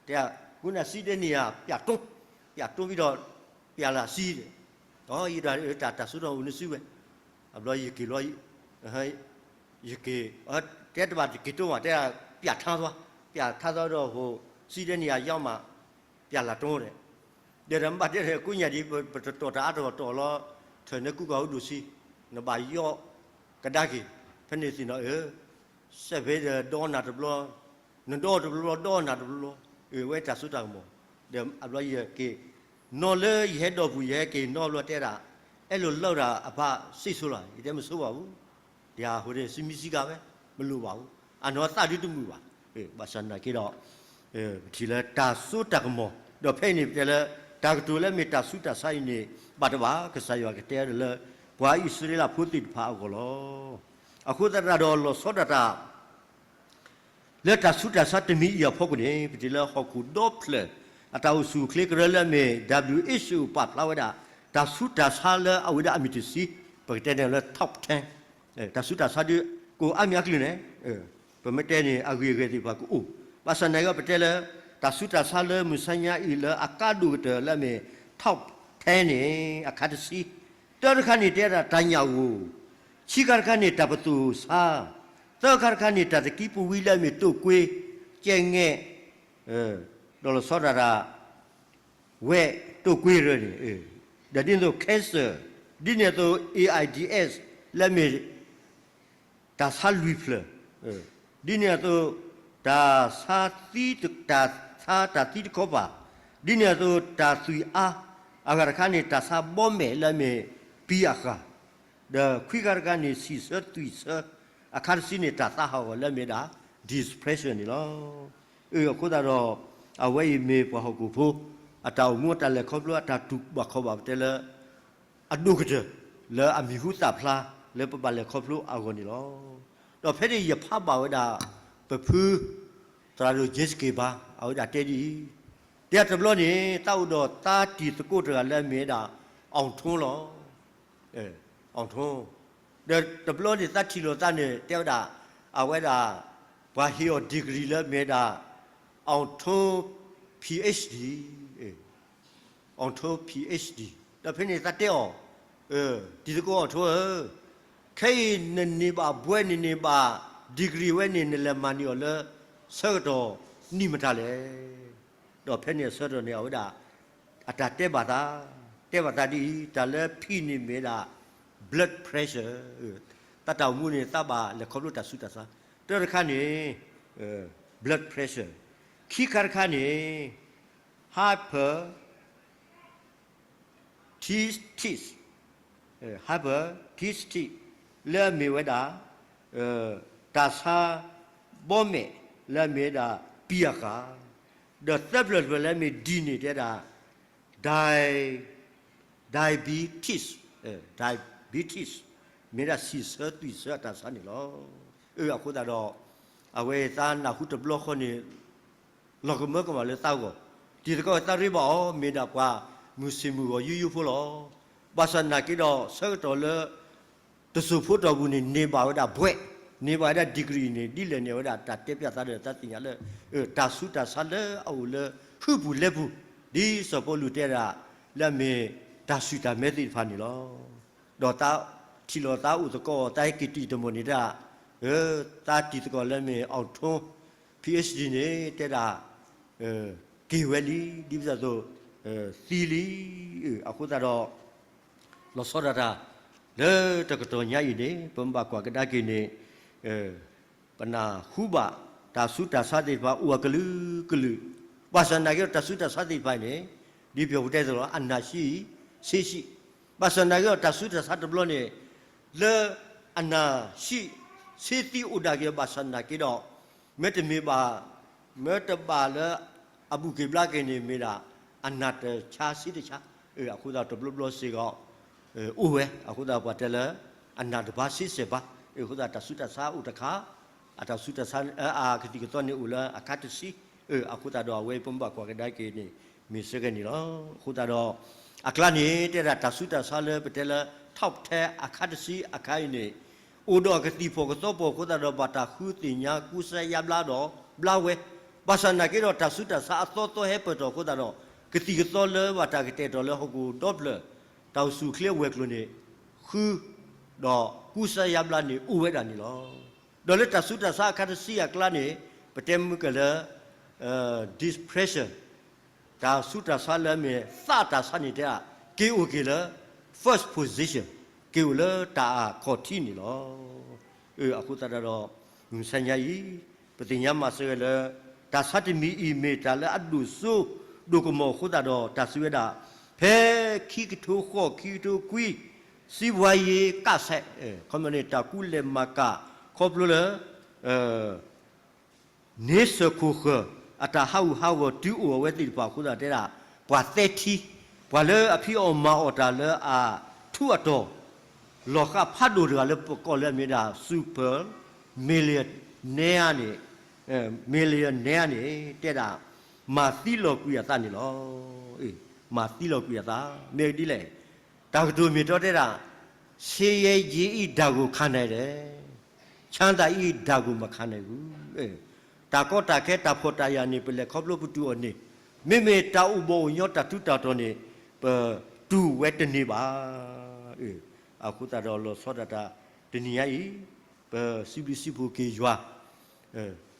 တဲ ဃုနၢ်စံဒဲန့ၣ်ဧါ ပျးတိ, ပျးတိဝံၤဒီး ပျးလၢ်စံဒီး ယဒၣ်တၢ်တၢ်စိတၢ်အိၣ်နစုဝဲ, အဘျီယက့ၤလီၤ ယက့ၤ တဲတဘၣ်တက့ၤတိမး တဲ ပျးထါသွါ, ပျးထါသွါဒီးဟိ စံဒဲန့ၣ်ဧါ ယီမး ပျးလၢ်တိဒီး ဒီးတမ့ၢ်ဘၣ်တဲဒီး ကိးညါဒ် ပတတီၤတၢ်အါတဂီၢ်တီၢ်လီၤ ထၢၣ်နကူကီၢ်အူဒိၣ်ဆံ, နဘၣ်ယီကဒါက့ၤ, ဖဲန့ၣ်သ့ၣ်နီၣ်, စဲးဖဲဒီးဒီနၤတဘျီ, နဒီတဘျီဘျီ ဒီနၤတဘျီဘျီ, အဝဲတၢ်စိတၢ်ကမီၤ, ဒီးအဘျီယက့ၤ, နီၢ်လၢယဟဲဒီပူၤ ယဟဲက့ၤနီတဘျီတဲဒၣ်, အဲၣ်လိာ်လၢဒၣ်အဘၣ်စံၣ်စိလီၤ, ယတဲမ့ၢ်ဆိဘၣ်ပူၤ, ယဟးဃိန့ၣ် စံမံစံကါဝဲ, မလိၣ်ဘၣ်ပူၤ, အနီၢ်သၣ်ဒုတမုာ်ဘၣ်, ဘၣ်ဆၣ်နာ်က့ဒီး ပထံၣ်လၢတၢ်စိတၢ်ကမီၤ, ဒီးဖဲအံၤန့ၣ် ပတဲလၢ တၢ်ကတိၤလၢအမ့ၢ်တၢ်ဆူးတၢ်ဆါအံၤန့ၣ် ဘၣ်တဘၣ် ကစၢ်ယွၤကတဲဒီးလၢ ပှၤအံၣ်စရ့လးဖိသ့ၣ်တဖၣ်အဂီၢ်လီၤ. အဃိသတးဒီးလီၤဆီဒၣ်တၢ် လၢတၢ်ဆူးတၢ်ဆါတမံၤအံၤအဖီခိၣ်န့ၣ် ပထံၣ်လၢဟီၣ်ခိၣ်ဒီဖျၢၣ် အတၢ်အိၣ်ဆူၣ်အိၣ်ချ့ကရၢလၢအမ့ၢ် WHO ပာ်ဖျါဝဲဒၣ် တၢ်ဆူးတၢ်ဆါလၢအဝဲဒၣ်အမံၤတဆံ, ပကတဲန့ၣ်လၢ top ten တၢ်ဆူးတၢ်ဆါဒု ကအိၣ်အါမံၤအါကလုာ်န့ၣ်, ပမ့ၢ်တဲန့ၣ် အဂ့ၢ်အဂၤသ့ၣ်တဖၣ်ကအိၣ်, ဘၣ်ဆၣ်နာ်က့ပတဲလၢ တၢ်ဆူးတၢ်ဆါလၢမုၢ်ဆါညါအံၤလၢအကါဒိၣ်ကတၢၢ်လၢအမ့ၢ် top ten န့ၣ် အခါတဆံ, တၢတခါန့ၣ်တဲဒၣ်တၢ်ညၣ်ဂိၢ်, ခံခါတခါန့ၣ်တၢ်ပသိၣ်ဆါ, သၢခါတခါန့ၣ်တၢ်သကံပဝံလၢအမ့ၢ်တိၢ်ကွ့, ကဲငဲ, ဒီးလီၤဆီဒၣ်တၢ် ဝဲတိၢ်ကွ့ရၢန့ၣ်, ဒီးဒ်န့ၣ်အသိး cancer, ဒ်န့ၣ်အသိး AIDS လၢအမ့ၢ် တၢ်ဆါလွံၢ်ဖျၢၣ်, ဒ်န့ၣ်အသိး တၢ်ဆါသံ, တၢ်ဆါတၢ်သံတခီပၤ, ဒ်န့ၣ်အသိးတၢ်သွံၣ်အါ, အဂၤတခါန့ၣ် တၢ်ဆါဘီမဲာ်လၢအမ့ၢ်ပံၤအဃၢ်, ဒီးခွံခါတခါန့ၣ် ဆံၣ်ဆၢသွံၣ်ဆၢ, အခါတဆံန့ၣ် တၢ်သးဟးဂီၤလၢအမ့ၢ်ဒၣ် depression န့ၣ်လီၤ. အဃိသတးဒီး အဝဲအံၤမ့ၢ်ပှၤဟီၣ်ခိၣ်ဖိ အတၢ်အိၣ်မူအတၢ်လဲၤခီဖျိအတၢ်တူၢ်ဘၣ်ခီၣ်ဘၣ်ပတဲလၢ အဒိၣ်ကတၢၢ် လၢအမံၤဟူသၣ်ဖျါ လၢပဘၣ်လဲၤခီဖျိအဂီၢ်န့ၣ်လီၤ. ဒီးဖဲန့ၣ်ယဖးဘၣ်ဝဲဒၣ် ပဖု သရၣ်ဒိၣ် Jessica ဘါ အဝဲဒၣ်တဲဒ်အံၤ, တဲတဘျီန့ၣ် သးအိၣ်ဒီးသးတံၤသကိးတဂၤလၢအမ့ၢ်ဝဲဒၣ် အောင်ထွန်း လီၤ.အောင်ထွန်း, ဒီးတဘျီန့ၣ် သးထံၣ်လိာ်သးန့ၣ် တဲဝဲဒၣ် အဝဲဒၣ် ပှၤဟ့ၣ်အီၤ degree လၢအမ့ၢ်ဝဲဒၣ် အောင်ထွန်း PhD,အောင်ထွန်း PhD, ဒီးဖဲန့ၣ်သးတဲအီၤ, တံၤသကိး အောင်ထွန်း ဧၢ, ခဲအံၤနန့ၢ်ဘၣ်ဘွဲ့ နန့ၢ်ဘၣ် degree ဝဲန့ၣ် နလဲၤမၤန့ၢ်အီၤလၢ ဆၢကတီၢ်နံၣ်မတၤလဲၣ်. ဒီးဖဲန့ၣ်အဆၢကတီၢ်န့ၣ် အဝဲဒၣ် အတၢ်တဲဘၣ်သး, တဲဘၣ်သးဒ်အံၤ, တၢ်လၢဖံးန့ၣ်မ့ၢ်ဒၣ် blood pressure, သးတၢ်အိၣ်မူန့ၣ် သးဘၣ်လဲၤခီဖျိတၢ်ဆူးတၢ်ဆါ, တၢတခါန့ၣ် blood pressure, ခံခါတခါန့ၣ် hypertension, hypertension လၢအမ့ၢ်ဝဲဒၣ် တၢ်ဆါဘီမဲာ်လၢအမ့ၢ်ဝဲဒၣ်ပံၤအဃၢ်, ဒီးသၢဖျၢၣ်တဖျၢၣ်လၢအမ့ၢ် D န့ၣ် တဲဒၣ် di, diabetes, diabetes မ့ၢ်ဒၣ်ဆံၣ်ဆၢသွံၣ်ဆၢအတၢ်ဆါန့ၣ်လီၤ. အဃိသတးဒီး အဝဲသးနၢ်ဟူတဘျီဃီန့ၣ် လီၤကမၢကမၣ်လၢသးအဂီၢ်, တံၤသကိးသးရ့ဘၣ်အီၤ မ့ၢ်ဒၣ်ပှၤမုၢ်ဆ့ၣ်မုၢ်ဂီၤယိယိဖိလီၤ. ဘၣ်ဆၣ်နာ်က့ဒီး ဆၢကတီၢ်လၢ တစိၢ်ဖိတီၢ်ပူၤန့ၣ် န့ၢ်ဘၣ်ဝဲဒၣ်ဘွဲ့, န့ၢ်ဘၣ်ဝဲဒၣ် degree န့ၣ် ဒ်လဲၣ်န့ၣ် အဝဲဒၣ်တၢ်တဲပျးသးဒီးသးသ့ၣ်ညါလၢ တၢ်ဆူးတၢ်ဆါလၢအအိၣ်လၢ ဟုပူၤလဲပူၤ, ဒ်စီၤပီလူးတဲဒၣ် လၢအမ့ၢ်တၢ်ဆူၣ်တၢ်မဲသ့ၣ်တဖၣ်န့ၣ်လီၤ. ဒီးသးထံၣ်လိာ်သးအိၣ်သကိး သးဟဲက့ၤတံၢ်တမီၢ်န့ၣ်ဒၣ် သးတံၤသကိးလၢအမ့ၢ် အောင်ထွန်း PhD န့ၣ် တဲဒၣ် က့ၤဝဲလံ, ဒ်သိးသိး သံလံ. အဃိသတးဒီး လီၤဆီဒၣ်တၢ် လၢတကတီၢ်ညါအံၤန့ၣ် ပမ့ၢ်ဘၣ်ကွၢ်ကဒါက့ၤန့ၣ် ပနၢ်ဟူဘၣ် တၢ်ဆူးတၢ်ဆါသ့ၣ်တဖၣ်အိၣ်အကလုာ်ကလုာ်, ဘၣ်ဆၣ်နာ်က့ဒီးတၢ်ဆူးတၢ်ဆါသ့ၣ်တဖၣ်အံၤန့ၣ် ဒ်ပှၤတဲသိးလီၤ အနၢ်ဆံးဆ့ဆံး, ဘၣ်ဆၣ်နာ်က့ဒီးတၢ်ဆူးတၢ်ဆါတဘျီန့ၣ် လၢအနၢ်ဆံးဆ့သံအိၣ်ဒၣ်က့ၤ ဘၣ်ဆၣ်နာ်က့ဒီး မ့တမ့ၢ်ဘၣ် မ့တဘၣ်လၢအဘူးက့ၤဘျါက့ၤန့ၣ် မ့ၢ်ဒၣ် အနၢ်တဆါဆ့တဆါ, အဃိသတးတဘျီဘျီစ့ၢ်ကီး အိၣ်ဝဲ, အဃိသတးပှၤတဲလၢ အနၢ်တဘါဆ့စဲးဘါ, အဃိသတးတၢ်ဆူးတၢ်ဆါအိၣ်တခါ, အတၢ်ဆူးတၢ်ဆါ အကသံၣ်ကသီန့ၣ်အိၣ်လၢအခါတဆံ, အဃိသတးဒီးအဝဲပမ့ၢ်ဘၣ်ကွၢ်ကဒါက့ၤန့ၣ် မ့ၢ်ဆၢကဲန့ၣ်လီၤ. အဃိသတးဒီး အကျါန့ၣ် တဲဒၣ်တၢ်ဆူးတၢ်ဆါလၢပတဲလၢ top ten အခါတဆံအခါအံၤန့ၣ် အိၣ်ဒီးအကသံၣ်ဖီၣ်ကသီဖီၣ်အဃိသတးဒီး ဘၣ်တၢ်ဃုသ့ၣ်ညါကူစါယါဘျါဒီးဘျါဝဲ, ဘၣ်ဆၣ်နာ်က့ဒီးတၢ်ဆူးတၢ်ဆါအသီသီဟဲပၢၢ်ထီၣ်အဃိသတးဒီး ကသံၣ်ကသီလၢဘၣ်တၢ်ကတဲာ်ကတီၤလၢဟီၣ်ခိၣ်ဒီဖျၢၣ် တၢ်အိၣ်ဆူၣ်အိၣ်ချ့အဝဲၤကျိၤန့ၣ် ဃု ဒီးကူစါယါဘျါန့ၣ်အိၣ်ဝဲဒၣ်န့ၣ်လီၤ. ဒီးလၢတၢ်ဆူးတၢ်ဆါအခါတဆံအကျါန့ၣ် ပတဲမုၢ်ကလၢ depression တၢ်ဆူးတၢ်ဆါလၢအမ့ၢ်သးတၢ်ဆါန့ၣ်တဲဒၣ် က့ၤအိၣ်က့ၤလၢ first position က့ၤအိၣ်လၢတၢ်အခီၣ်ထံးန့ၣ်လီၤ. အဃိသတးဒီး မုၢ်မဆါညါအံၤ ပသ့ၣ်ညါမးစ့ၢ်ကီးလၢ တၢ်ဆါတမံၤအံၤမ့ၢ်တၢ်လၢအဒိၣ်စိဒိၣ်ကမီၤအဃိသတးဒီး တၢ်စံးဝဲဒၣ် ဖဲခံကထိဃိး ခံကထိခွံ စံးဘှါယ့ကစဲး ခီမန့ၣ် တၢ်ကူလဲၤမၤကၤ ခီဖျိလၢ န့ဆၢၣ်ခိၣ်ဃၢၤ အတၢ်ဟးဂူာ်ဟးဂီၤတုၤအိၣ်အဝဲသ့ၣ်တဖၣ်အဃိသတးတဲဒၣ် ပှၤသၢထံ, ပှၤလၢအဖံးအီၣ်မၤအီၣ်တၢ်လၢအထူးအတီၤ လီၤဃာ်ဖးဒိၣ်တဂၤလၢပကိးလၢအမ့ၢ်ဒၣ် super millionaire န့ၣ်, millionaire န့ၣ် တဲဒၣ် မၤသံလီၤကွံာ်အသးန့ၣ်လီၤ. မၤသံလီၤကွံာ်အသး မ့ၢ်ဒ်လဲၣ် တၢ်ကတိၤမ့ၢ်တီတဲဒၣ်, ဆင်းရဲခြင်းအံၤ တၢ်ကိုခံနိုင်တယ်, ချမ်းသာအံၤ တၢ်ကိုမခံနိုင်ဘူး. တၢ်ကီတၢ်ခဲတၢ်ဖှီၣ်တၢ်ယာ်န့ၣ် ပလဲၤခီဖျိပတူၢ်အီၤန့ၣ်, မ့မ့ၢ်တၢ်အိၣ်ဘှီၣ်အိၣ်ညီတၢ်ထူးတၢ်တီၤန့ၣ် ပတူၢ်ဝဲတန့ၢ်ဘၣ်. အဃိသတးဒီးလီၤဆီဒၣ်တၢ်တနံၤညါအံၤ, ပစံးဘျုးစံးဖှိၣ်က့ၤယွၤ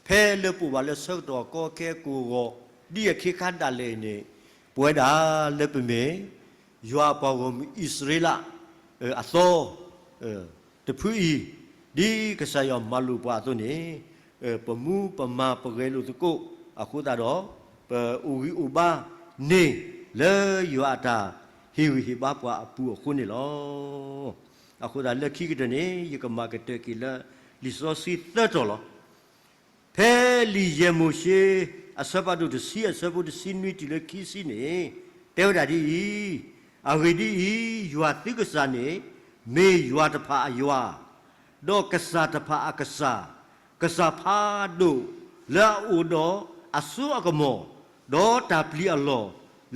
ဖဲလၢပအိၣ်ဘၣ်လၢဆၢကတီၢ်ကီခဲကိၢ်ဂီၤ ဒ်အခ့ခါဒၣ်လဲာ်န့ၣ်, ပဝဲဒၣ်လၢပမ့ၢ် ယွၤအပှၤဂီၢ်မုၢ်အံၣ်စရ့လး အသီ တဖုအံၤ, ဒ်ကစၢ်ယွၤမၤလိာ်ပှၤအသိးန့ၣ်, ပမူပမၤပဂဲၤလိာ်သကိးအဃိသတးဒီး, ပအိၣ်ဂံၢ်အိၣ်ဘါန့ၢ်လၢယွၤအတၢ်ဟ့ၣ်ဂံၢ်ဟ့ၣ်ဘါပှၤအပူၤအဃိန့ၣ်လီၤ. အဃိသတးလၢခံကတၢၢ်န့ၣ် ယကမၤကတၢၢ်က့ၤလၢလံာ်စီဆှံသၢတီၤလီၤ. ဖဲလံာ်ယဲၢ်မိၤၡ့ အဆၢဖးဒိၣ်တဆံ အဆၢဖိတဆံနွံတုၤလၢခံဆံန့ၣ်, တဲဝဲဒၣ်ဒ်အံၤ, အဂ့ၢ်ဒ်အံၤ, ယွၤသုကစၢ်န့ၣ် မ့ၢ်ယွၤတဖၣ်အယွၤ, ဒီးကစၢ်တဖၣ်အကစၢ်, ကစၢ်ဖးဒိၣ်လၢအအိၣ်ဒီးအစိအကမီၤ, ဒီးတၢ်ပျံၤအလီၢ်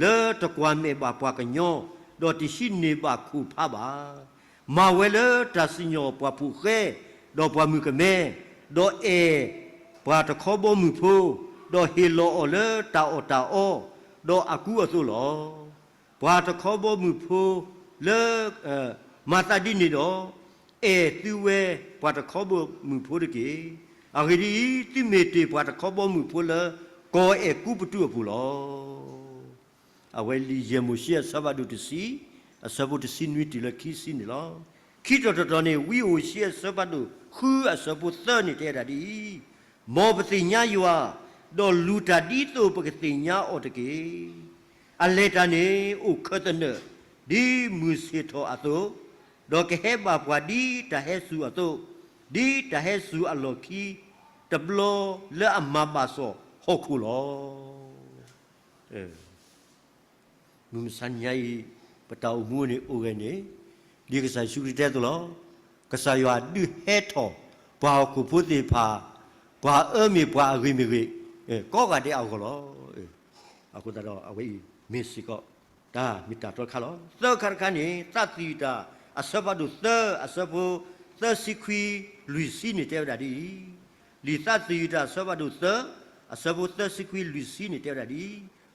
လၢတကွၢ်မဲာ်ဘၣ်ပှၤကညီ, ဒီးတဟံးန့ၢ်ဘၣ်ခိၣ်ဖးဘၣ်. မၤဝဲလၢတၢ်စံၣ်ညီၣ်ပှၤဖိဃဲ, ဒီးပှၤမုၣ်ကမဲ, ဒီးအဲၣ်ပှၤတခီဘီမုၢ်ဖိ, ဒီးဟ့ၣ်လီၤအီၤလၢတၢ်အီၣ်တၢ်အီ, ဒီးအကူအသိးလီၤ. ပှၤတခီဘီမုၢ်ဖိလၢ မၤသးဒ်န့ၣ်ဒီး, အဲၣ်သုဝဲပှၤတခီဘီမုၢ်ဖိတက့ၢ်. အဂ့ၢ်ဒ်အံၤ, သုမ့ၢ်တ့ၢ်ပှၤတခီဘီမုၢ်ဖိလၢ ကီၢ်အဲၤကူပတူးအပူၤလီၤ. အဝဲလံာ်ယဲၢ်မိၤၡ့အဆၢဖးဒိၣ်တဆံ, အဆၢဖိတဆံနွံတုၤလၢခံဆံန့ၣ်လီၤ. ခံတီၤတတီၤန့ၣ် ဝံဧိၤၡ့အဆၢဖးဒိၣ်ဃုအဆၢဖိသၢန့ၣ်တဲဒၣ်ဒ်အံၤ, မ်ပသ့ၣ်ညါယွၤ, ဒီးလူၤတၢ်ဒ်သိးပကသ့ၣ်ညါအီၤတက့ၢ်. အလဲၤတၢ်န့ၣ်အိၣ်ခၢၣ်သနၢၣ်, ဒ်မုၢ်ဆ့ၣ်ထီၣ်အသိး, ဒီးကဟဲဘၣ်ပှၤဒ်တၢ်ဟဲစူၤအသိး, ဒ်တၢ်ဟဲစူၤအလီၢ်ခံ, တဘျီလၢအမၤဘၣ်စီၣ်ဟီၣ်ခိၣ်လီၤ. မုၢ်မဆါညါအံၤ ပတၢ်အိၣ်မူန့ၣ်အိၣ်ဂဲၤန့ၣ်, ဒ်ကစၢ်ယ့ၣ်ၡူးခရံာ်တဲအသိးလီၤ. ကစၢ်ယွၤဒုးဟဲထီၣ်ပှၤဟီၣ်ခိၣ်ဖိသ့ၣ်တဖၣ်, ပှၤအၢမ့ၢ်ပှၤအဂ့ၤမ့ၢ်ဂ့ၤ, ကိးဂၤဒဲးအဂီၢ်လီၤ. အဃိသတးဒီးအဝဲအံၤမ့ၢ်စ့ၢ်ကီး တၢ်မ့ၢ်တၢ်တီတခါလီၤ. သၢခါတခါန့ၣ် သးသယုၢ်တၢ်အဆၢဖးဒိၣ်သၢ အဆၢဖိသၢဆံခွံလွံၢ်ဆံန့ၣ်တဲဝဲဒၣ်ဒ်အံၤ, လံာ်သးသယုၢ်တၢ်အဆၢဖးဒိၣ်သၢ အဆၢဖိသၢဆံခွံလွံၢ်ဆံန့ၣ်တဲဝဲဒၣ်ဒ်အံၤ,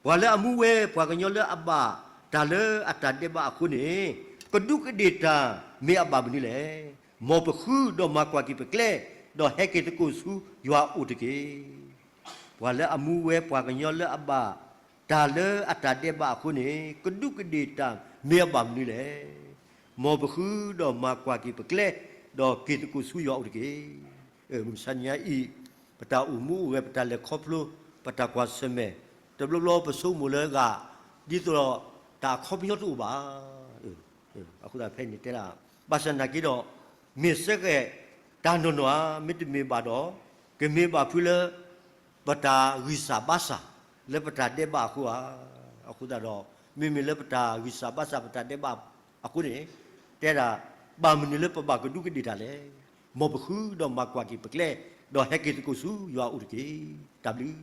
ပှၤလၢအမူဝဲပှၤကညီလၢအဘၣ်တၢ်လၢအတၢ်ဒဲးဘးအဃိန့ၣ်, ကဒူးကဒ့ၣ်တၢ်မ့ၢ်အဘၣ်မနုၤလဲၣ်. မ်ပဃုဒီးမၤကွၢ်က့ၤပကျဲ, ဒီးဟဲက့ၤသကိးဆူယွၤအအိၣ်တက့ၢ်. ပှၤလၢအမူဝဲပှၤကညီလၢအဘၣ်တၢ်လၢအတၢ်ဒဲးဘးအဃိန့ၣ်, ကဒူးကဒ့ၣ်တၢ်မ့ၢ်အဘၣ်မနုၤလဲၣ်. မ်ပဃုဒီးမၤကွၢ်က့ၤပကျဲ, ဒီးက့ၤသကိးဆူယွၤအအိၣ်တက့ၢ်. မုၢ်မဆါညါအံၤ, ပတၢ်အိၣ်မူအိၣ်ဂဲၤ ပတၢ်လဲၤခီဖျိ, ပတၢ်ကွၢ်ဆၢၣ်မဲာ်, တဘျီဘျီပဆိကမိၣ်လၢအဂၤ, ဒ်သိးဒီးတၢ်အခီပညီတအိၣ်ဘၣ်. အဃိသတးဖဲန့ၣ်တဲဒၣ်, ဘၣ်ဆၣ်နာ်က့ဒီး, မ့ၢ်စ့ၢ်ကီးတၢ်နီၢ်နီၢ်ဧါ, မ့တမ့ၢ်ဘၣ်ဒီး, ကမ့ၢ်ဘၣ်ဖုလၢ ပတၢ်ဂံၢ်စၢ်ဘါစၢ် လၢပတၢ်ဒဲးဘးအဃိဧါ. အဃိသတးဒီး, မ့မ့ၢ်လၢပတၢ်ဂံၢ်စၢ်ဘါစၢ်ပတၢ်ဒဲးဘးအဃိန့ၣ်, တဲဒၣ်, ဘၣ်မနုၤလၢပဘၣ်ကဒူးကဒ့ၣ်တၢ်လဲၣ်. မ်ပဃုဒီးမၤကွၢ်က့ၤပကျဲ, ဒီးဟဲက့ၤသကိးဆူယွၤအအိၣ်တက့ၢ်. တၢ်ဘျုး